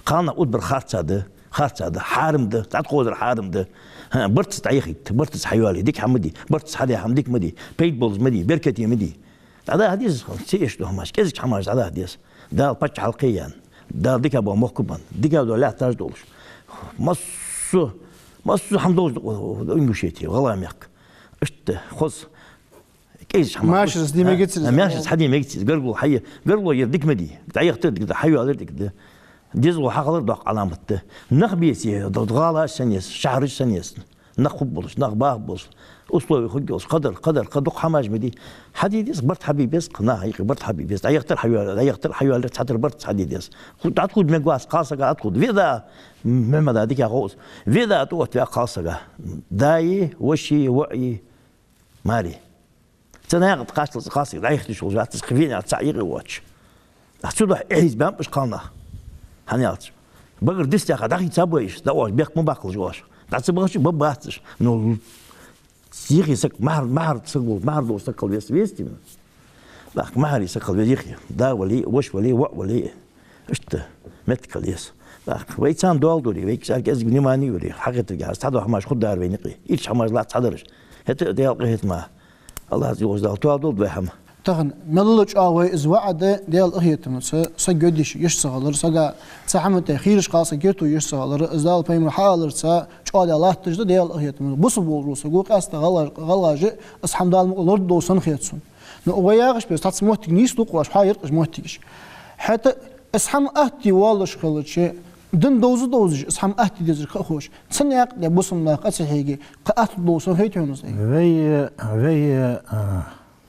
Кхалнах удбар харц да, харц да, хьарам да, дӀатӀакхувзар хьарам да. ХӀа, бартаца дӀаяхийта, бартаца хьайоалае, дика хӀама ма дий, бартаца хьадаь хӀама дика ма дий, пайда болаш ма дий, беркате ма дий. ДӀадаха деза, ца эшаш дола хӀамаш, кӀезигача хӀамаш дӀадаха деза. Дала паччахьалкхе яьнна, Дала дика бола мохк а бенна, дика дола лаьтташ долаш. Массо-, массо хӀама долаш да Ингушете, гӀалгӀай мехка. Иштта хоза, кӀезигача хӀаман машарца де мегацар из. Машарца хьаде мегацар из. Гаргало хьае-, гаргало яр дика ма дий. ДӀаяхийтар дика да, хьайоалаяр дика да. ДезагӀа хьахилар доккха Ӏаламат да. Нах беце, д-, гӀалаш санна еза, шахьараш санна еза. Нах хургболаш, нах бахаргболаш, условеш хургйолаш, кхыдар, кхыдар, кхы дукха хӀамаш ма дий. Хьаде деза, барт хьабе беза, кхы наха юкъе барт хьабе беза. ДӀаяхийтар хьайоалаяр, дӀаяхийтар хьайоалаяр цхьатарра барт хьаде деза. Ху-, дӀатӀахувда мегавац кхалсага, дӀатӀахувда. Виъ да, Мухьаммада дика хов из. Виъ да тӀаоттаваь кхалсага. Даи, воши, воӀи, маьре. Цу наькъа тӀа кхаччалца кхалсаг дӀаяхийташ волаш вац из, кхы виъ наькъа цаӀ юкъе воацаш. Цудухьа эхь-хӀанз баьннаб уж кхалнах. ХӀана аьлча, багара дицдаьха дӀахийца а бой уж, дӀаоалаш бехк ма баккхалаш оаш. ДӀа ца бахача, ба-, бац уж. Ну, йихи саг, махьар, махьар саг вол-, махьар долаш саг хила веза, веза тима. ТӀаккха махьари саг хила веза йихи. Да вале, воша вале, воӀ вале. Иштта меттиг хила еза. ТӀаккха вай царна доал дора, вай царга кӀезига внимани йора, хьакхетаргахьа, цхьадола хӀамаш хургдар вайна юкъе. Ийрча хӀамаш лаца хьадараш. ХӀаьта а Даьла къахетама, АллахӀа йоазал тоадолда вай хӀама. Тахан мел а чӀоагӀа вай из ваӀда Даьла къахетамца, саг йодаш йиш ца хилар, сага цхьа хӀама тӀа хийрача кхалсага керто йиш ца хилар, из Дала, пайхамара хьааларца чӀоагӀа латташ да Даьла къахетамца. Бусалба волча саго къаьстта гӀалгӀа-, гӀалгӀаша из хӀама Дала мукъа лораде санна хет сона. Ну, вай яхаш бес, цхьацца моттиг нийслу-кх оаш, хьоаяр-кх уж моттигаш. ХӀаьта из хӀама атта воаллаш хилча, дин довза-довзаш, из хӀама атта дезар ха а ховш, цу наькъа тӀа бусалба нах къа ца хьеге, кхы атта долаш санна хет хьона из? Вай, вай, а,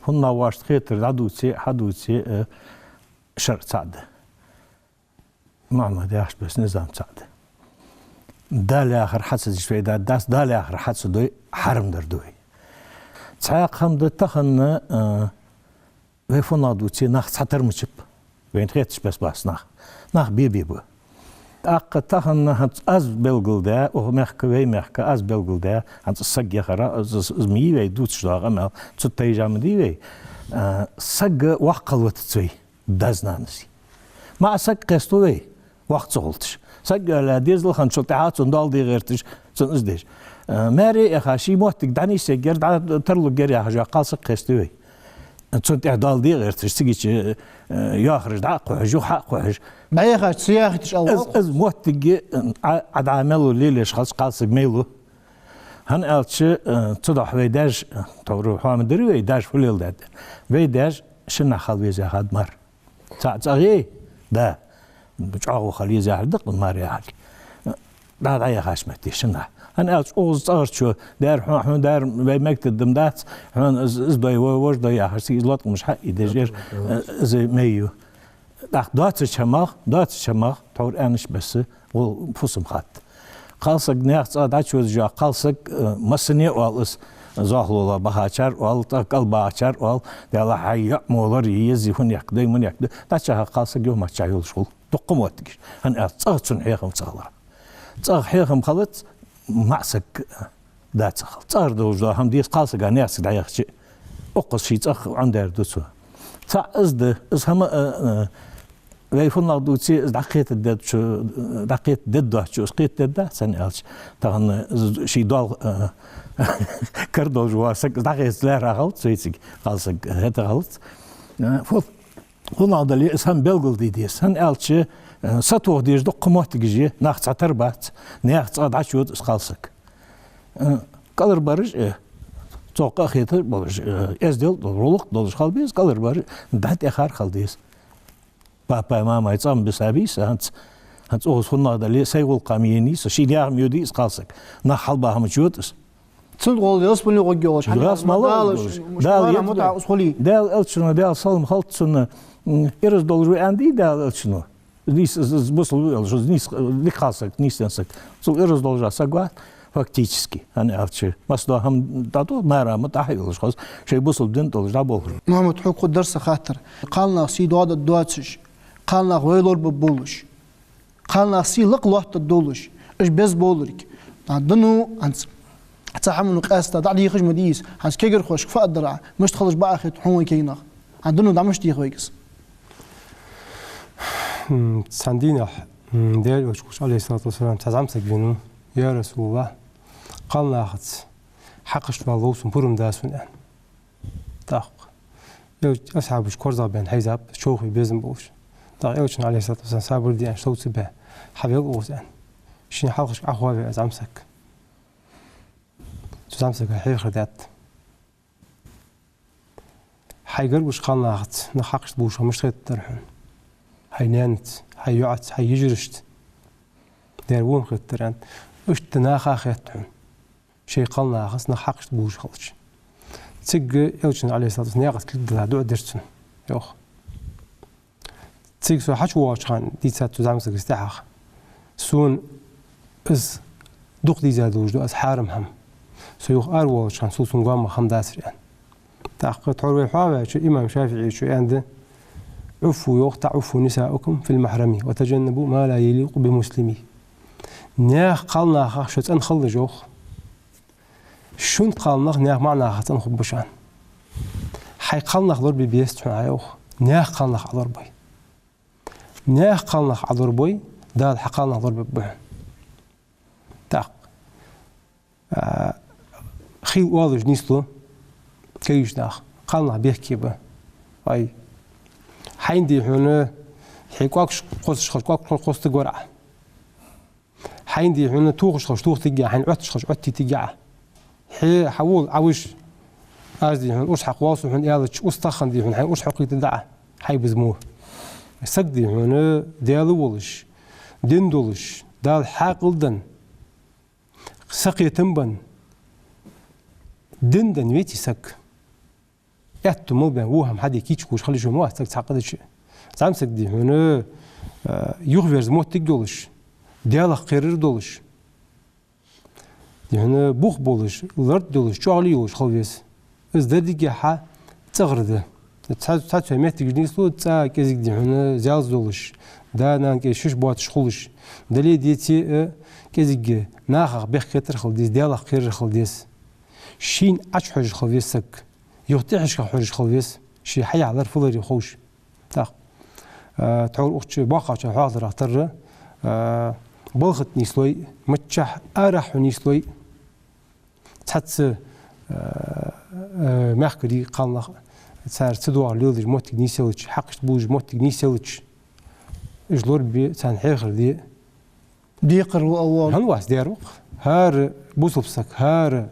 хӀанз вайна хетар дӀадувце, хьадувце, а, шарӀ цаӀ да. Мухьаммада яхача беса низам цаӀ да. Дала яхар хьа ца дича вай да-, дац, Дала яхар хьа ца дой, хьарам дар да вай. Цхьаькха хӀама да тахан, а, вай фуннагӀа дувце, нах цхьатарра ма чапа. Вайна хеташ бес бац нах. Нах бе-бе ба. ТӀаккха тахан хӀанз аз белгалдаь, укх мехка, вай мехка аз белгалдаь, хӀанз саг яхар, из, из, из ма йий вай дувцаш дола къамаьл, цу тайжа ма дий вай. А, саг воккха хила везац вай дас-нанас. МаӀа саг кхесто вай, воккха ца хулийташ. Саг йоалаяь дезал хинначул тӀехьагӀа цунна доал де гӀерташ, цунна из деш. Э, маьре а яха, ший моттиг дӀанийсъергьяр, дӀатарлургьяр яхаш йола кхалсаг кхестой вай. Цунна тӀехьа доал де гӀерташ, цигача, э, йоахараш дӀа а кхухьаш, юха а кхухьаш. ДӀаяхача ца яхийташ ала. Из, из моттиг, э, Ӏа, Ӏа дӀа мел лелаеш хилча кхалсаг мел лу. ХӀана аьлча, э, цудухьа вай даьша, э, тхьовра хӀама дир вай, даьша фу леладаьд. Вай даьша шиннахьа хила веза яхад мар. ЦаӀ цӀагӀа, да, чӀоагӀо хила еза яхар да-кх мар яхилга. ДӀа, дӀаяхача метте шиннахьа. ХӀана аьлча укхаза цӀагӀарчо: «Даьра, хьона, хьона, даьра, вай мегаргда-м дац, хьона из, из дой, вож, вож дой», — яхаш, из латкъамаш хьа а йодаш, из мел ю. ТӀаккха доацача хӀамах, доацача хӀамах, тхьовра аьннача беса, гӀо-, фусам хатта. Кхалсаг наьха цӀагӀа дӀачуйодаш йола кхалсаг, э, массане а оал из, зоахалол бахачар а оал, тӀаккха кӀал бахачар а оал, Даьла, хьай йоӀ мо лорае еза, фу никъ да, ма никъ да. ДӀачахьа кхалсаг юхамаччахьа йолаш хул. Дуккха моттигаш. ХӀана аьлча цӀагӀа цунна хьехам ца хилар. ЦӀагӀа хьехам хилац, маӀа саг да ца хила. ЦӀагӀара долаш дола хӀама деза кхалсага наьха сага дӀаяхача. Укхаза ший цӀагӀа Ӏомадаьр да цо. ЦаӀ из да, из хӀама, э, э, вай фуннагӀа дувце, из дӀакхетадергдоацачо, дӀакхетадергдоацачо из кхетадергдац, хӀана аьлча тахан из ший доал, э, кара долаш вола саг из дӀахеца лаьрхӀа хилац вайцига, кхалсаг хӀета хилац. Э, фу-, фуннагӀа дале, из хӀама белгалде деза, хӀана аьлча, э, сатоха дезаш дуккха моттигаш я, нах цхьатарра бац, наьха цӀагӀа дӀачуйода из кхалсаг. Э, кӀалхарбараш, э, цох къахетар болаш, э, эздел долаш, гӀулакх долаш хила беза, кӀалхарбараш дӀатӀехьара хила деза. Папай, мамай цӀагӀа ма бисабий со, хӀанз, хӀанз укхаза фуннагӀа дале, сай гӀулакх ма енай со, ший наьха ма йодий из кхалсаг. Нах хьалбаха ма чуйода из. Цун гӀолла велас мала гӀоргйолаш, хӀана гӀас аьлча мала Дала гӀоргйолаш. Дала Дала елча мутӀахь ус хулий. Дала елчано, Даьла салам хилда цунна, м, ираз долаш ва аьннадий Дала елчано. Нийса, из, из бусалба ва аьлча, из нийса, дика кхалсаг, нийсденна саг. Цул ираз долаш саг вац, фактически, хӀана аьлча, масса дола хӀама дӀадоал, мара мутӀахь йолаш хоза, шоай бусалба дин долаш дӀаболхар. Мухьаммад, хьога кхы дар са хаттар. Кхалнах сий доадаргдоацаш, кхалнах вай лорабергболаш, кхалнах сий лакха лоаттаргдолаш, уж беза боларг. ДӀа дано хӀанз цхьа хӀамано къаьстта дӀадехаш ма дий из. ХӀанз кагирхошка фу аргдар Ӏа, мишта хилаш ба Ӏа хетт хьона вай кагий нах. ДӀа дано дӀа мишта дех вайга из? М, цхьан дийнахьа, м, Даьла Элча кхувш, Ӏалайхи ссалату вассалам, цхьа зӀамсаг венав: «Я РасулаллахӀ, кхалнахаца хьакхашта вала лов сона, пурам да сона», — аьнна. ТӀаккха Элча асхьабаш корзагӀбаьнна хьийзаб, човхаве безам болаш. ТӀаккха Элчано, Ӏалайхи ссалату вассалам, сабар де аьнна, совцабаь, хьавел укхаза аьнна. Шийна хьалхашка Ӏохоаваь из зӀамсаг. Цу зӀамсага хьехар даьд: «Хьай гаргарча кхалнахаца нах хьакхашта бувш хилар мишта хетадар хьона? Хьай наьнаца, хьай йоӀаца, хьай йижарашца дера во хӀама хетадар», — аьнна. Иштта наха хетт хьона, шоай кхалнахаца нах хьакхашта бувш хилча. Цига Элчано, Ӏалайхи ссалату вассалам, наькъаца кулг дилла дуӀа дир цунна, йоах. Цига со хьачувоагӀача хана дийцад цу зӀамсага из тӀехьагӀа. Сона из дукха дийза долаш да, из хьарам хӀама. Со юха аравоалача хана цул сона гоама хӀама дацар, аьнна. ТӀаккха тхьовра вай хьоаваьча, имам ШафиӀийс аьннад: «عفوا, йоах, تعفوا نساؤكم في المحرم، وتجنبوا ما لا يليق بمسلم». Наьха кхалнахах шо цӀена хилалаш, йоах. Шун кхалнах наьха маӀа нахах цӀена хургба шоана. Хьай кхалнах лорабе безац хьона, йоах. Наьха кхалнах Ӏа лорабой. Наьха кхалнах Ӏа лорабой, Дала хьа кхалнах лорабергба хьона. ТӀаккха, а, хийла оалаш нийслу кагийча наха: «Кхалнах бехке ба. Ай, хьайна, дий хьона, хьай кӀоагаш кхоссаш хилча, кӀоаг кхоссаргвар Ӏа. Хьайна, дий хьона, тохаш хилча, тохийтаргья Ӏа, хьайна Ӏотташ хилча, Ӏоттийтаргья Ӏа. Хье, хьавола, Ӏа вуш, аз, дий хьона, урс хьакхавоал со хьона аьлча, ус тахан, дий хьона, хьайна урс хьокхийтаргда Ӏа, хьай безамо». Саг, дий хьона, Даьла волаш, дин долаш, Дала хьаькъал денна, сакхетам бенна, дин денна веце саг, аьттув мел баь, во хӀама хьаде кийча хулаш хила йиш ма яц саг цхьаккха дича. ЗӀамсаг, дий хьона, а, юхаверза моттиг йолаш, Даьлах кхерар долаш, дий хьона, бух болаш, лард йолаш, чӀоагӀал йолаш хила веза. Из деррига хьа цӀагӀара да. Цхьа, цхьацца моттигаш нийслу, цӀа кӀезига, дий хьона, зӀамига долаш, да-нана кӀезига шиш боацаш хулаш, дале а, деце а, кӀезига нахах бехктокхар хила деза, Даьлах кхерар хила деза. Шийна Ӏочухьожаш хила веза саг. Юха тӀехьашка хьожаш хила веза, ше хьаяхьа лар фу ларий ховш. ТӀаккха, а, тхьовра укх чу боккхагӀчар хьоахадара тара, а, балха тӀа нийслой, миччахьа арахьа нийслой. Цхьацца, а, а, мехкарий, кхалнах, цар ца доагӀар леладеш моттиг нийсъелча, хьакхашта бувш моттиг нийсъелча, уж лорабе, царна хьехар де. Декхар ва а вола. ХӀана вац, дера ва-кх. ХӀара бусалба саг, хӀара: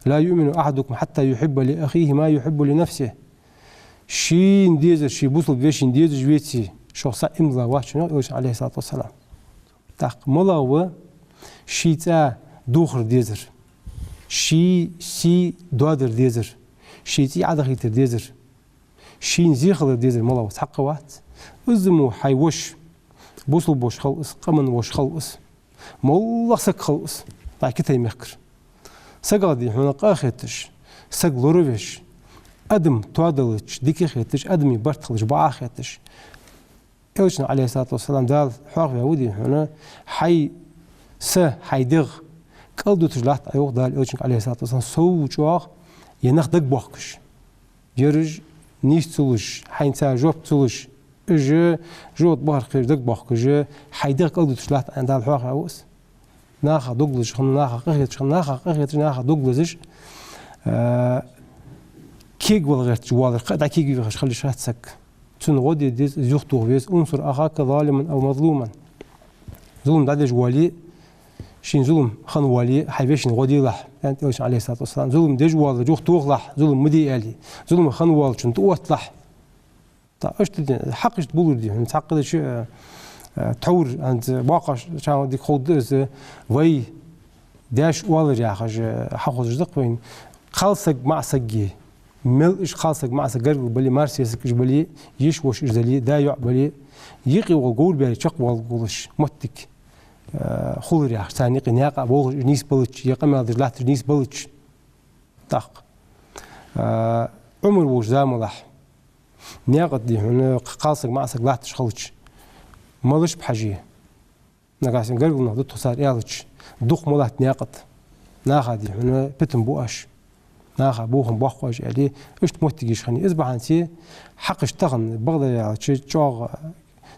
«لا يؤمن أحدكم حتى يحب لأخيه ما يحب لنفسه». Шийна дезар ший бусалба вешийна дезаш веце, шух цхьа иман дилла вац шун, йоах Элчано, Ӏалайхи ссалату вассалам. ТӀаккха малагӀа ва ший цӀа дохар дезар, ший сий доадар дезар, ший цӀий Ӏодахийтар дезар, шийна зе хилар дезар малагӀа ва, цхьаккха вац. Из мо хьай воша, бусалба воша хилва из, къаман воша хилва из. МоллагӀа саг хул из, тӀаккха Китай мехкара. Сагах, дий хьона, къа а хеташ, саг лоравеш, адам тоадалча дика а хеташ, адамий барт хилча бакъахьа а хеташ. Элчанна, Ӏалайхи ссалату вассалам, Дала хьоахаваь ва, дий хьона, хьай са, хьай дегӀ кӀалдуташ латт Ӏа, йоах Дала Элчанга, Ӏалайхи ссалату вассалам, сов чӀоагӀа, е нах дагабохкаш. Ераш нийса ца луш, хьайна цар жоп ца луш, уж жо тӀа бахар кхераш дагабохкаш, хьай дегӀ кӀалдуташ латт Ӏа, аьнна, Дала хьоахаваь ва из. Нахах дог лазаш хинна, нахах къахеташ хинна, нахах къахеташ, нахах дог лазаш, а, кегавала гӀерташ воаллар, кхы а дӀакегавехаш хила йиш яц саг. Цунна гӀо де деза, из юхатоха веза: «انصر أخاك ظالما أو مظلوما». Зулам дӀадеш воалле, шийна зулам хинна воалле, хьай вешийна гӀо делахь, аьннад Элчано, Ӏалайхи ссалату вассалам. Зулам деш воаллар юхатохалахь, зулам ма де аьле. Зулам хинна воаллачунна тӀаотталахь. ТӀаккха иштта де, хьакъ иштта болар, дий хьона, цхьаккха дича, э, э, тхьовра, хӀанз боккхагӀчарна дика ховргда из, вай даьша оалар яхаш, э, хьахозаш да-кх вайна. Кхалсаг, маӀасаг, мел уж кхалсаг, маӀасаг гаргара бале, маьрша сесаг уж бале, йиша-воша уж дале, да-йоӀ бале, юкъе вола говр баьри чакхвоаллаш моттиг, э, хулар яхаш, царна юкъе наькъа болхаш уж нийсбелча, е къамаьл деш латташ нийсбелча. ТӀаккха, а, Ӏумар волча замалахь наькъа тӀа, дий хьона, кхалсаг, маӀасаг латташ хилча, малаш ба хьажий? Нагахьа санна гаргара нах да тхо, цар аьлча, дукха ма латт наькъа тӀа. Наха, дий хьона, питам бу оаш. Наха бохам боаккх оаш, аьле, иштта моттигаш хиннай. Из бахьанце хьакъашта тахан, бакъдар аьлча, чӀоагӀа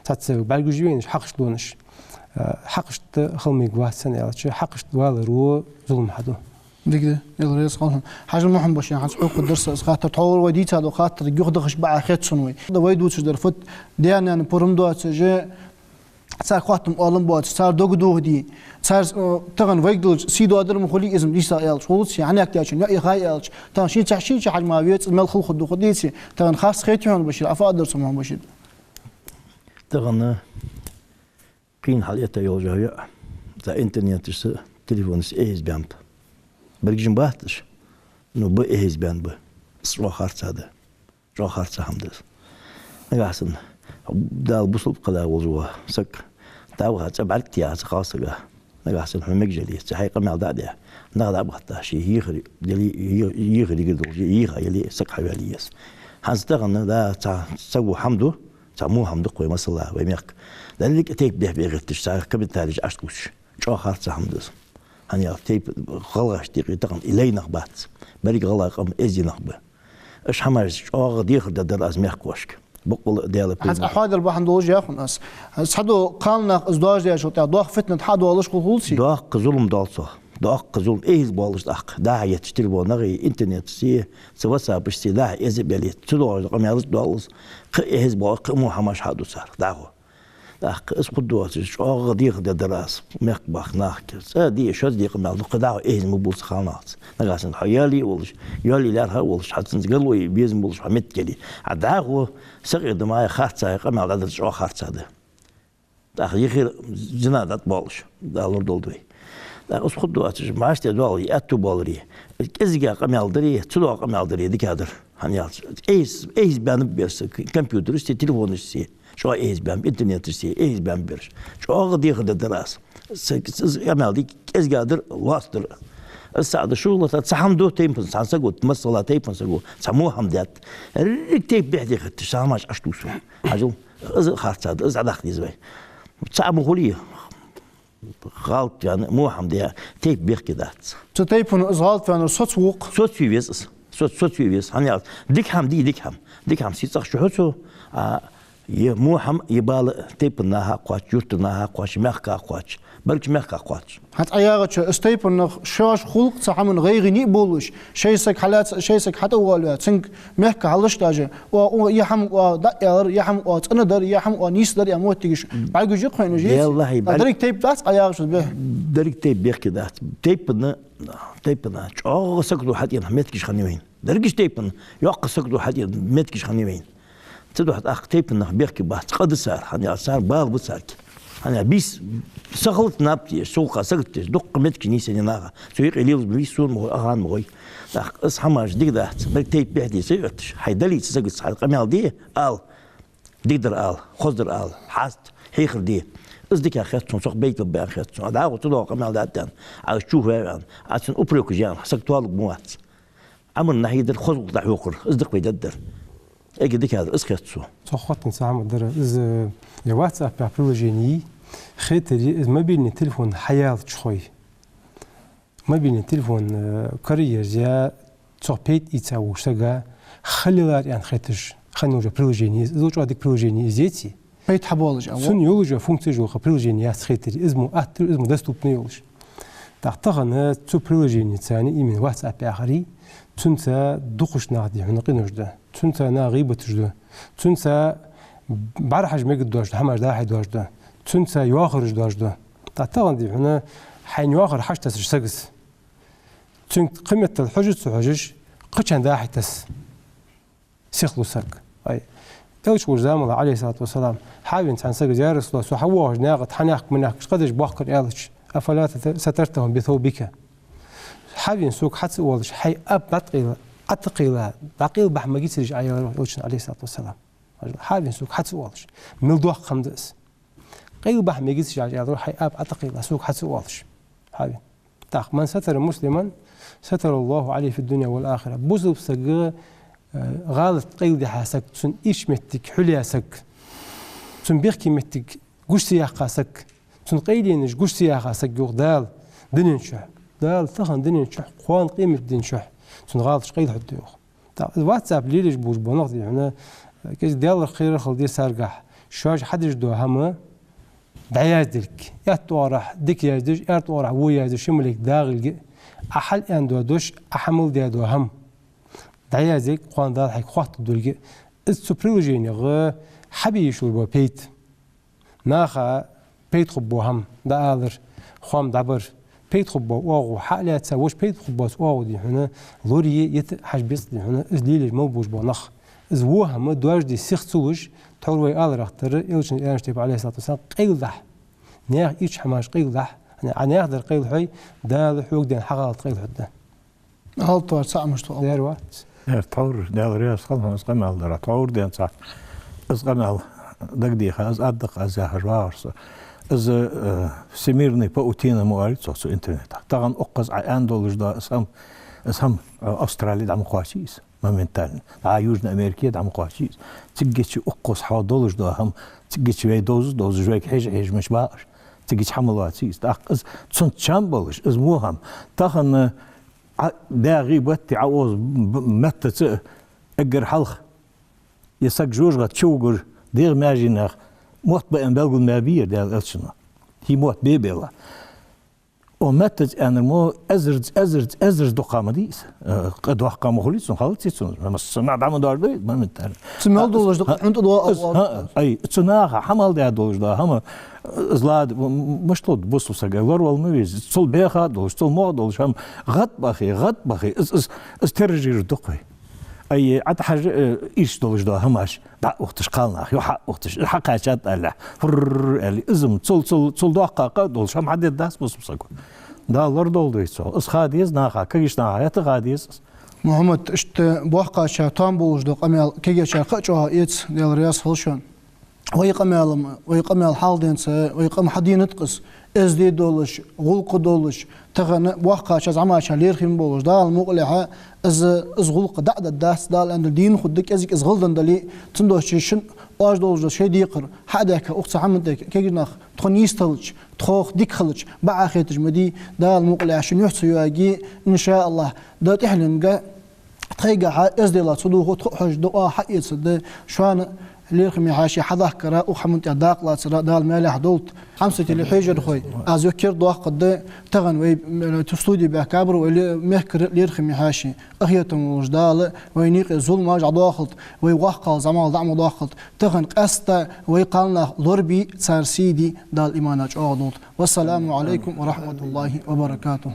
цхьацца бӀаргагуш вайнаш, хьакъашта лонаш. Э, хьакъашта хила мегаргвац, хӀана аьлча, хьакъашта валаро зулам хьаду. Дика да, Даьла раьза хилва хьона. Хьажал, Мухьаммад-Башир, хӀанз хьога хургдар са из хаттар, тхьовра вай дийцад дола хаттар юхадахаш бакъахьа хет сона вай. Вай дувцаш дар фуд, даь-наьна пурам доацаш, цар хоаттам-оалам боацаш, цар дог дохаде, цар, э, тахан вайга долча сий доадар ма хулий из, нийса аьлча, хулац, хьанек даьчун яа яхай аьлча, тахан шийна цхьа, шийна цхьа хьажа ма веций, мел хала хургда-кх деций, тахан харц хетий хьона, Башир, Ӏа фу аргдар цох, Мухьаммад-Башир? Тахан кхийна хьалъэтта йолча йоӀ, цхьа интернеташца, телефонашца эхьазбаьннаб. Берригаш бац уж, но ба эхьазбаьнна ба. Из чӀоагӀа харц да. ЧӀоагӀа харц хӀама да из. Нагахьа санна Дала бусалба кхелла волаш вола саг дӀаваха цӀа бӀаргтеха цу кхалсага. Нагахьа санна хьона мегаш яле, цу хьай къамаьл дӀа а даь, нах дӀа а бахийтта, ший ехар яле, е-, ехар йигар долаш, еха яле, саг хьаваьле еза. ХӀанз тахан, да, цхьа саго хӀама ду, цхьа во хӀама ду-кх вай, масала, вай мехка. Деррига тайпа бехк бе гӀерташ, цар комментареш Ӏочудувцаш. ЧӀоагӀа харц хӀама да из. ХӀана аьлча тайпан, гӀалгӀашта юкъе тахан лай нах бац. Беррига гӀалгӀай къам эздий нах ба. Уж хӀамаш чӀоагӀа дехар дергдар аз мехкахошка. Боккъала Даьла пайда. ХӀанз Ӏа хьоадаьр бахьан долаш яхаш хул аз. Цхьадола кхалнах из доажадеш хилча, тӀаккха доккха фитнат хьадоалаш хул, хулаций? Доккха зулам доал цох. Доккха зулам, эхьаза боалаш тӀаккха. ДӀа-хьа етташ телефонагӀа, интернеташцеи, цу ватсапашцеи дӀа-хьа эза а беле, цудухьа къамаьлаш а доал из. Кхы а эхьаза боал, кхы а во хӀамаш хьаду цар. ДӀахо. ТӀаккха из хургдоацаш, чӀоагӀа дехар дергдар аз мехка бахача нахага. ЦӀа де, шозза де къамаьл ду, кхы дӀахо эхьаза ма бувла цу кхалнаха. Нагахьа санна хьо яле а волаш, йоалае лаьрхӀа а волаш, хьа цунца гало е безам болаш хьа меттиг яле. А дӀахо сакъердамий, харцай къамаьл дӀадар чӀоагӀа харц да. ТӀаккха ехар зина дӀатӀабоалаш, Дала лорадолда вай. ТӀаккха из хургдоацаш, маьрша де доал, е аьттув боаларе, кӀезига къамаьл даре, цудухьа къамаьл даре дикагӀдар. ХӀана аьлча, эхьаз-, эхьазбаьннаб бераш, компьютерашцеи, телефонашцеи. ЧӀоагӀа эхьазбаьннаб, интернеташцеи эхьазбаьннаб бераш. ЧӀоагӀа дехар дергдар аз. Са-, са-, къамаьл де кӀезига дар, лоаца дар. Аз сагӀа да шугӀлата, цхьа хӀама ду тайпан, цхьан саго, масала, тайпан саго, цхьа во хӀама даьд. Деррига тайпа бехк бе гӀерташ, цхьа хӀамаш Ӏочудувц. Хьажал, из харц да, из дӀадаккха деза вай. Цхьа ма хулий, гӀалат ваьнна, во хӀама де, тайпа бехке дац. Цу тайпан из гӀалат ваьннар соцаву-кх. Соцаве веза из. Соц-, соцаве веза. ХӀана аьлча, дика хӀама де, дика хӀама. Дика хӀама сий цӀагӀа шу хьу цо, а, е во хӀама, е бала тайпан наха кхоач, юртара наха кхоач, мехка кхоач, берригача мехка кхоач. ХӀанз Ӏа яхачох, из тайпан нах шоаш хул-кх цу хӀаман гӀайгӀане а болаш, шоай саг хьалаьца, шоай саг хьатӀавоалаваь, цунга мехка хьалаш даже, о, о, е хӀама, о, дӀа а аьлар, е хӀама, о, цӀена дар, е хӀама, о, нийса дар, е моттигаш бӀаргагуш я-кх вайна уж. Даьллахьа, а, бӀарг- деррига тайпа дац Ӏа яхачох бе? Деррига тайпа бехке дац. Тайпан, тайпан чӀоагӀа сагото хьатӀена моттигаш хиннай вайна. Дерригача тайпан йоккха сагото хьатӀена моттигаш хиннай вайна. Цудухьа тӀаккха тайпан нах бехке бац, къа да цар, хӀана аьлча цар бала ба царга. ХӀана аьлча бийса са хилац наб теш, сулха сагот теш, дукха моттигаш нийсъеннай наха. Цу юкъе лелаш ба нийса, сона ма гой, ахана ма гой. ТӀаккха из хӀамаш дика дац, берригача тайпа бехке дац, сай отташ. Хьай далийца сагаца хьа къамаьл де, ала. Дикадар ала, хозадар ала, хьаст, хьехар де. Из дика хет сона, цох бейт баьнна хет сона. А дӀахо цу догӀа къамаьл даьд аьнна, Ӏа чу ваьнна, Ӏа цун упрек яьнна, саг тоалургва-м вац. Ӏа мара нахьи дар хоза гӀулакх дӀахьокхар, из дика вай даддар. Эггара дикагӀдар из хет сона. Цох хоттаденна цхьа хӀама дар, из, э, WhatsApp-ах приложени, хетаре, из мобильный телефон хьаяллача хой. Мобильный телефон, э, караерзаяь, цох пайда ийца волча сага хила лаьрхӀа аьнна хеташ хинна йола приложени из, из чӀоагӀа дика приложени из яций? Пайда хьабоалаш, а, цун йолаш йола функцеш йола приложени яц хетаре, из мо аттар, из мо доступный йолаш. ТӀаккха тахан цу приложеница, именно WhatsApp яхари, цунца дукхача наха, дий хьона, къинош да. Цунца наха гӀийбаташ ду. Цунца бӀарахьажа мегаргдола хӀамаш дӀахьоргдола да. Цунца йоахараш дола да. ТӀаккха тахан, дий хьона, хьайна йоахар хьачутессача саго, цунга кхыметтел хьожаш, ца хьожаш, кхычарна дӀахьош тесса сихлу саг. Ай. Элча волча замалахь, Ӏалайхи ссалату вассалам, хьавена цхьан саго: «Я РасулаллахӀ, со хьавоагӀаш наькъа тӀа хьанехк-манехк кхы деш боахкар», — аьлча: «أفلا سترتهم بثوبك». Хьавена сога хьа ца воалаш, хьай аб дӀатӀакъайла, Ӏа тӀакъайла, дӀакъайла бахьа магийцарий Ӏа, аьлар Элчано, Ӏалайхи ссалату вассалам. Хьавена сога хьа ца воалаш. Мел доккха хӀама да из. Къайла бахьа магийцарий Ӏа, аьлар, хьай аб Ӏа тӀакъайла, сога хьа ца воалаш. Хьавена. ТӀаккха: «من ستر مسلما ستره الله عليه في الدنيا والآخرة». Бусалба сага, э, гӀалат къайладаьха саг, цун ийрча моттиг хьулъяь саг, цун бехке моттиг гуш ца яьккха саг, цун къайленаш гуш ца яьха саг, йоах Дала, дунен чу. Дала тахан дунен чу, кхоана къематдийнахьа цун гӀалаташ къайладаьккхаргда, йоах. ТӀаккха WhatsApp лелаеш болаш бола нах, дий хьона, кӀезига Даьлах кхерар хила деза царгахь, шоаш хьадеш дола хӀама дӀаязделга. Аьтта оагӀорахьа дика яздеш, аьрда оагӀорахьа во яздеш, ши малейк дагӀилга, Ӏа хьалаьнна дола дош, Ӏа хьа мел даь дола хӀама дӀаязделга, кхоана Дала хьайга хоаттаргдолга. Из цу приложенех хьабе йиш йолаш бола пайда. Наха пайда хургбола хӀама дӀаалар, хоам дӀабар, пайда хургбола оагӀув хьа а лаьца, вож пайда хургбоаца оагӀув, дий хьона, лорае, йита а хьажа беза, дий хьона, из лелаеш мел болаш бола нах. Из во хӀама дожде сиха ца луш, тхьовра вай аларах тара, Элчано аьннача тайпара, Ӏалайхи ссалату вассалам, къайладахь. Наьха ийрча хӀамаш къайладахь, хӀана аьлча Ӏа наьха дар къайладахьой, Дала хьога даьнна хьа гӀалат къайладаьккхаргда. Алтор цхьа мишта хул. Дера вац. Э, тхьовра, Даьла раьза хилва хьона, из къамаьл дар. Тхьовра денз цхьа из къамаьл дагадеха, из ад даккха аз яхаш вагӀар со. Из, э, всемирная паутина мо оал цох цу интернетах. Тахан укхаза Ӏа аьнна долаш да, из хӀама, из хӀама, э, Австрале дӀа ма кхоачий из моментально. ДӀа Южной Америке дӀа ма кхоачий из. Цигача укхаза хьо долаш да хӀама, цигача вай довза, довзаш вайга хьежа, хьежа мича багӀаш. Цигача хьа мел лоаций из. ТӀаккха из цунца чам болаш, из во хӀама. Тахан, э, Ӏа даь гӀийбат, Ӏа оза б-, меттаца эггара хьалха. Е саг жожагӀате чу вугар, дегӀа маьженах мотт ба аьнна белгалмаьл бий ер Даьла Элчано. ХӀаьта мотт бе-белла. О, меттаца аьннар мо эзарза, эзарза, эзарза дукха ма дий из. Э, къа доккха ма хулий цун, хала ца цун. Массанахьа дӀа ма дожадой моментально. Цу мел долаш да, хӀанз тӀа доагӀа. Из, хӀа, ай, цу наха хьа мел даь долаш да хӀама, из лада, м-, мишта лу бусалба сага, лоравала ма веза. Цул бӀеха долаш, цул могӀа долаш хӀама гӀад бахе, гӀад бахе, из, из, из тиражировать ду-кх вай. Ай, Ӏа тӀа хьажа, э, ийрча долаш да хӀамаш, дӀа а ухташ кхалнах, юха а ухташ, хьакхаьчад аьле, фурр аьле, из-м цул, цул, цул доккха къа долаш хӀама хьадергдац бусалба саго. Дала лорадолда вай цох. Из ха деза наха, кагийча наха хӀаьта ха деза из. Мухьаммад, иштта боккхагӀчар там болаш дола къамаьл кагийчар кхы а чӀоагӀа эца, Даьла раьза хилва шоана. Вай къамаьл-м, вай къамаьл хьалха денз, вай къам хьадийнад-кх из, эздий долаш, гӀулакх долаш, тахан боккхагӀчар, зӀамагӀчар лерхӀам болаш, Дала мукъалехьа, из, из гӀулакх дӀа а дергдац, Дала аьннадале дийна хургда, кӀезига из гӀалгӀа денна дале, цудухьа шун оаш долаш дола шоай декхар хьа а даьхка, укх цу хӀаман тӀа кагий нах тхона нийса хилча, тхох дика хилча, бакъахьа хеташ ма дий, Дала мукъалехьа шун юхь ца йоаге, иншааллахӀ, да тӀехьленга тхайгахьа эздела ца дувгӀа, тхо а хьожаргда, оаха хьаэцаргда, шоана лерхӀаме хьаьший хьадахкара, укх хӀаман тӀа дакъа лацара Дала маьлехьа долда. Хьамсара телехьежархой, аз юха кердадоаккхаргда, тахан вай, м, студе баьхкабар вай ле-, мехкара лерхӀаме хьаьший. Къахетам волаш Дала вайна юкъе зуламаш Ӏодоахалда, вай воккхагӀа зӀамагӀа дӀа ма доаккхалда. Тахан къаьстта вай кхалнах лорабе, цар сий де, Дала имана чӀоагӀа долда. والسلام عليكم ورحمة الله وبركاته.